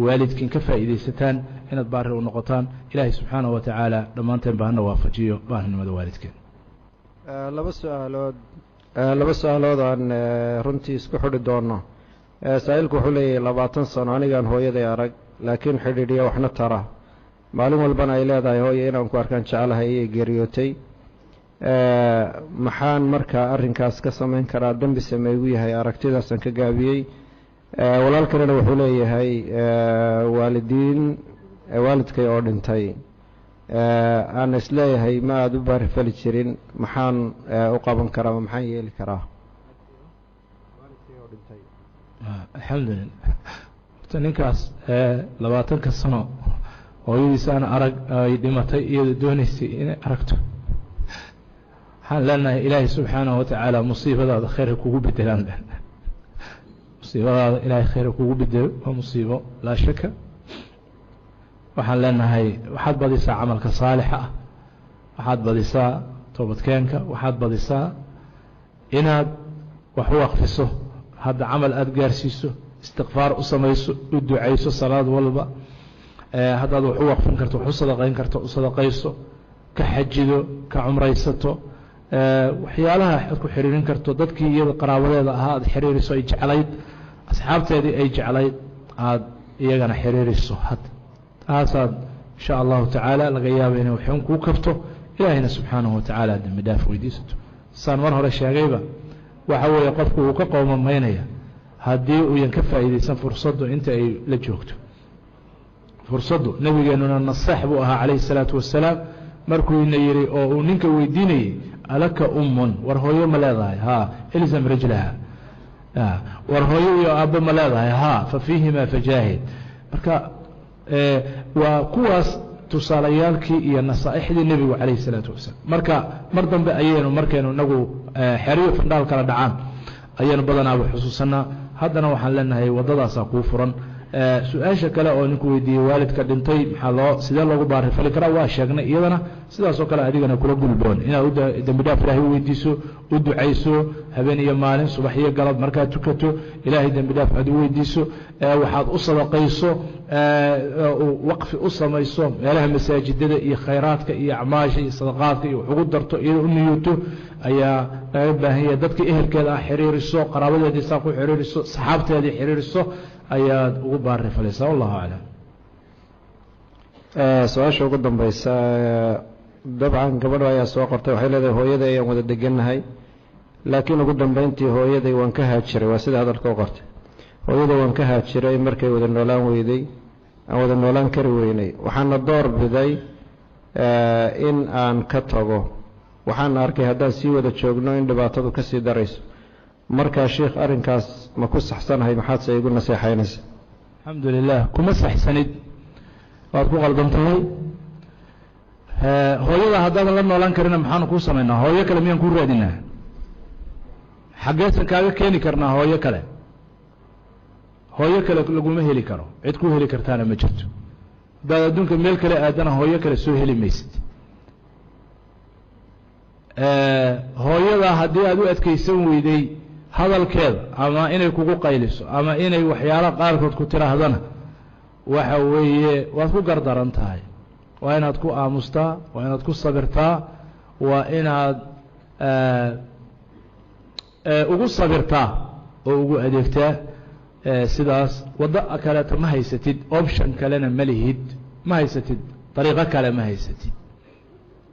waalidkiin ka faa'iidaysataan, inaad baari u noqotaan. Ilaahay subxaanahu wa tacaala dhammaanteen ba hana waafajiyo baarinimada waalidkeen. Laba su-aalood aan runtii isku xidhi doono. Saa'ilku wuxuu leeyahay 20 sano anigaan hooyaday arag, laakiin xidhiidhiya waxna tara, maalin walbana ay leedahay hooye inaan ku arkaan jeclahay, ayay geeriyootay. Maxaan markaa arrinkaas ka samayn karaa? Dembi sameygu yahay aragtidaasaan ka gaabiyey? Walaal kalena wuxuu leeyahay waalidiin, waalidkay oo dhintay aan isleeyahay ma aada u baari fali jirin, maxaan u qaban karaa ama maxaan yeeli karaa? Alxamdulilah. Horta ninkaas 20-ka sano hooyadiis aan arag, ay dhimatay iyada doonaysay inay aragto, waxaan leenahay Ilaahay subxaanahu watacaala musiibadaada khayr ha kugu bedelaan. Musiibadaada Ilaahay khayr ha kugu bedelo. Waa musiibo laa shaka. Waxaan leenahay waxaad badisaa camalka saalixa ah, waxaad badisaa toobadkeenka, waxaad badisaa inaad wax u waqfiso, hadda camal aada gaarsiiso, istikfaar u samayso, u ducayso salaad walba. Haddaad wax u waqfin karto, wax u sadaqayn karto, u sadaqayso, ka xajido, ka cumraysato. Waxyaalaha aad ku xiriirin karto dadkii iyada qaraabadeeda ahaa aad xiriiriso, ay jeclayd, asxaabteedii ay jeclayd aada iyagana xiriiriso, hadda taasaad Insha Allahu tacaala laga yaaba inay waxuun kuu kabto, Ilaahayna subxaanahu watacaala dembi dhaaf weydiisato. Saan mar hore sheegayba, waxa weeye qofku uu ka qoomamaynaya haddii uuyan ka faa'iidaysan fursaddu inta ay la joogto fursaddu. Nabigeenuna naseex buu ahaa calayhi الsalaatu wasalaam. Markuuna yihi oo uu ninka weydiinayey, "Alaka ummun?" War hooyo ma leedahay? Ha, ilzam rijlaha. War hooyo iyo aabbo ma leedahay? Ha, fa fiihima fajaahid. Marka waa kuwaas tusaalayaalkii iyo nasaa'ixdii nebigu calayhi الsalaatu wasalaam. Marka mar dambe ayaynu markaynu inagu xeryo fandhaal kala dhacaan ayaynu badanaaba xusuusanaa. Haddana waxaan leenahay waddadaasaa kuu furan. Su-aasha kale oo ninku weydiiyey, waalidka dhintay maxaa loo sidee loogu baarifali karaa, waa sheegnay. Iyadana sidaas oo kale adigana kula gulboon inaad dembi dhaaf Ilaahay u weydiiso, u ducayso habeen iyo maalin, subax iyo galab. Markaad tukato Ilaahay dembi dhaaf aad u weydiiso, waxaad u sadaqayso, waqfi u samayso meelaha masaajidada iyo khayraadka iyo acmaasha iyo sadaqaadka iyo wax ugu darto, iyada u niyooto ayaa laga baahan yahay. Dadka ehelkeeda ah xiriiriso, qaraabadeedii saa ku xiriiriso, saxaabteedii xiriiriso, ayaad ugu baari falaysaa. Wallahu aclam. Su-aasha ugu dambeysa dabcan gabadho ayaa soo qortay. Waxay leedahay, hooyaday ayaan wada degannahay, laakiin ugu dambeyntii hooyaday waan ka haajiray. Waa sida hadalka u qortay. Hooyaday waan ka haajiray markay wada noolaan weyday, aan wada noolaan kari weynay. Waxaana door biday in aan ka tago. Waxaana arkay haddaan sii wada joogno in dhibaatadu ka sii darayso. Markaa sheikh, arrinkaas ma ku saxsanahay? Maxaadse igu naseexaynaysa? Alxamdu lilah, kuma saxsanid, waad ku qaldan tahay. Hooyada haddaadan la noolaan karina, maxaanu kuu samaynaa? Hooyo kale miyaan kuu raadinaa? Xaggeesan kaaga keeni karnaa hooyo kale? Hooyo kale laguma heli karo, cid ku heli kartaana ma jirto. Haddaad adduunka meel kale aadana hooyo kale soo heli maysid. Hooyada haddii aad u adkaysan weyday hadalkeeda ama inay kugu qayliso ama inay waxyaalo qaarkood ku tiraahdana, waxa weeye waad ku gardaran tahay. Waa inaad ku aamustaa, waa inaad ku sabirtaa, waa inaad ugu sabirtaa oo ugu adeegtaa sidaas. Waddo kaleeto ma haysatid, option kalena ma lihid, ma haysatid, dariiqo kale ma haysatid.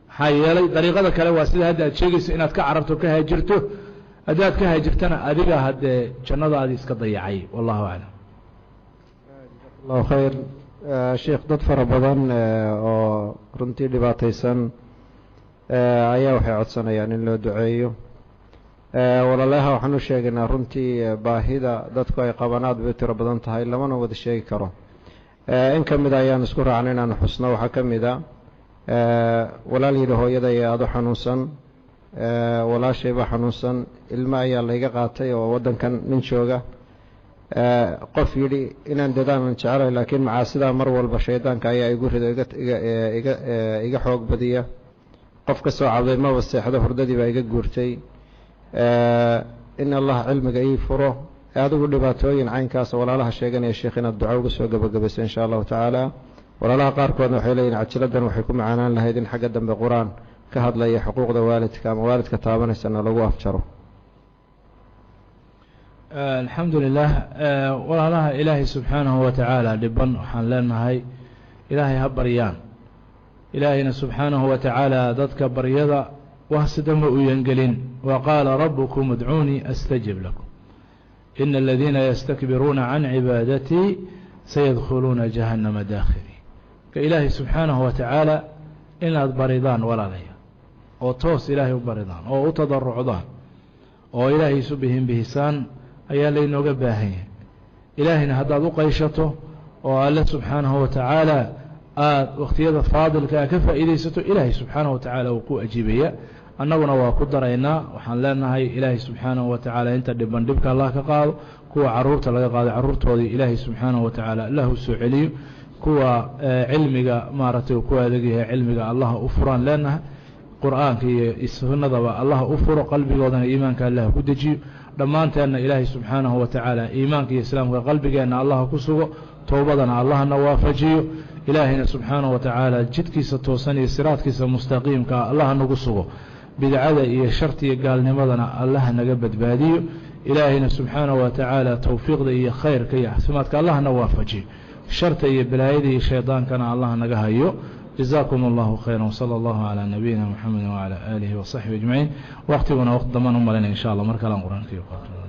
Maxaa yeelay dariiqada kale waa sida hadda aad sheegayso, inaad ka cararto, ka haajirto. Haddaad ka haajirtana, adiga haddee jannadaadii iska dayacay. Wallahu aclam. Allahu khayr sheikh. Dad fara badan oo runtii dhibaataysan ayaa waxay codsanayaan in loo duceeyo. Walaalaha, waxaan u sheegaynaa runtii baahida dadku ay qabaan aad bay u tiro badan tahay, lamana wada sheegi karo. In ka mida ayaan isku raacnay inaanu xusno. Waxaa ka mid a walaal yidhi, hooyaday aada u xanuunsan, walaashayba xanuunsan, ilmo ayaa layga qaatay oo waddankan nin jooga. Qof yidhi, inaan dadaalan jecelahay, laakiin macaasidaa mar walba shaydaanka ayaa igu rido, iga xoog badiya. Qof ka soo cabday, maba seexdo, hurdadii baa iga guurtay, in Allah cilmiga ii furo. Adigu dhibaatooyin caynkaas walaalaha sheeganaya, sheekh, inaad duco uga soo gabagabayso insha Allahu tacaala. Walaalaha qaarkoodna waxay leeyihin, cajiladan waxay ku macaanaan lahayd in xagga dambe Qur-aan ka hadlaya xuquuqda waalidka ama waalidka taabanaysana lagu afjaro. Alxamdu lilah. Walaalaha Ilaahay subxaanahu wa tacaala dhiban, waxaan leenahay Ilaahay ha baryaan. Ilaahayna subxaanahu wa tacaala dadka baryada wahsidama u yangelin. Wa qaala rabbukum udcuunii astajib lakum, ina aladiina yastakbiruuna can cibaadatii sayadkhuluuna jahannama daakhiriin. Marka Ilaahay subxaanahu wa tacaala inaad baridaan, walaalaya, oo toos Ilaahay u baridaan oo u tadarucdaan oo Ilaahay isu bihin bihisaan ayaa laynooga baahan yahay. Ilaahayna haddaad u qayshato oo Alle subxaanahu wa tacaala aada wakhtiyada faadilka a ka faa'iidaysato, Ilaahay subxaanahu wa tacaala uu ku ajiibaya. Annaguna waa ku daraynaa. Waxaan leenahay Ilaahay subxaanahu wa tacaala inta dhiban dhibka Allah ka qaado. Kuwa caruurta laga qaaday, carruurtoodii Ilaahay subxaanahu wa tacaala Allah u soo celiyo. Kuwa cilmiga maaragtay uu ku adag yahay, cilmiga Allah u furaan leenahay. Qur-aanka iyo sunnadaba Allah u furo, qalbigoodana iimaanka Allah ku dejiyo. Dhammaanteenna Ilaahay subxaanahu wa tacaala iimaanka iyo islaamka qalbigeenna Allah ku sugo, towbadana Allahna waafajiyo. Ilaahayna subxaanahu wa tacaala jidkiisa toosan iyo siraadkiisa mustaqiimka Allah nagu sugo, bidcada iyo sharti iyo gaalnimadana Allah naga badbaadiyo. Ilaahayna subxaanahu wa tacaala towfiiqda iyo khayrka iyo caafimaadka Allahna waafajiyo. Sharta iyo balaayada iyo shaydaankana Allah naga hayo. Jazaakum allahu khayra, wsala allahu calaa nabiyina Muxamedi wacalaa aalihi wasaxbi ajmaciin. Waqtiguna waqti dambaan u malinay, insha Allah mar kalean qur-aanka iyo qaato.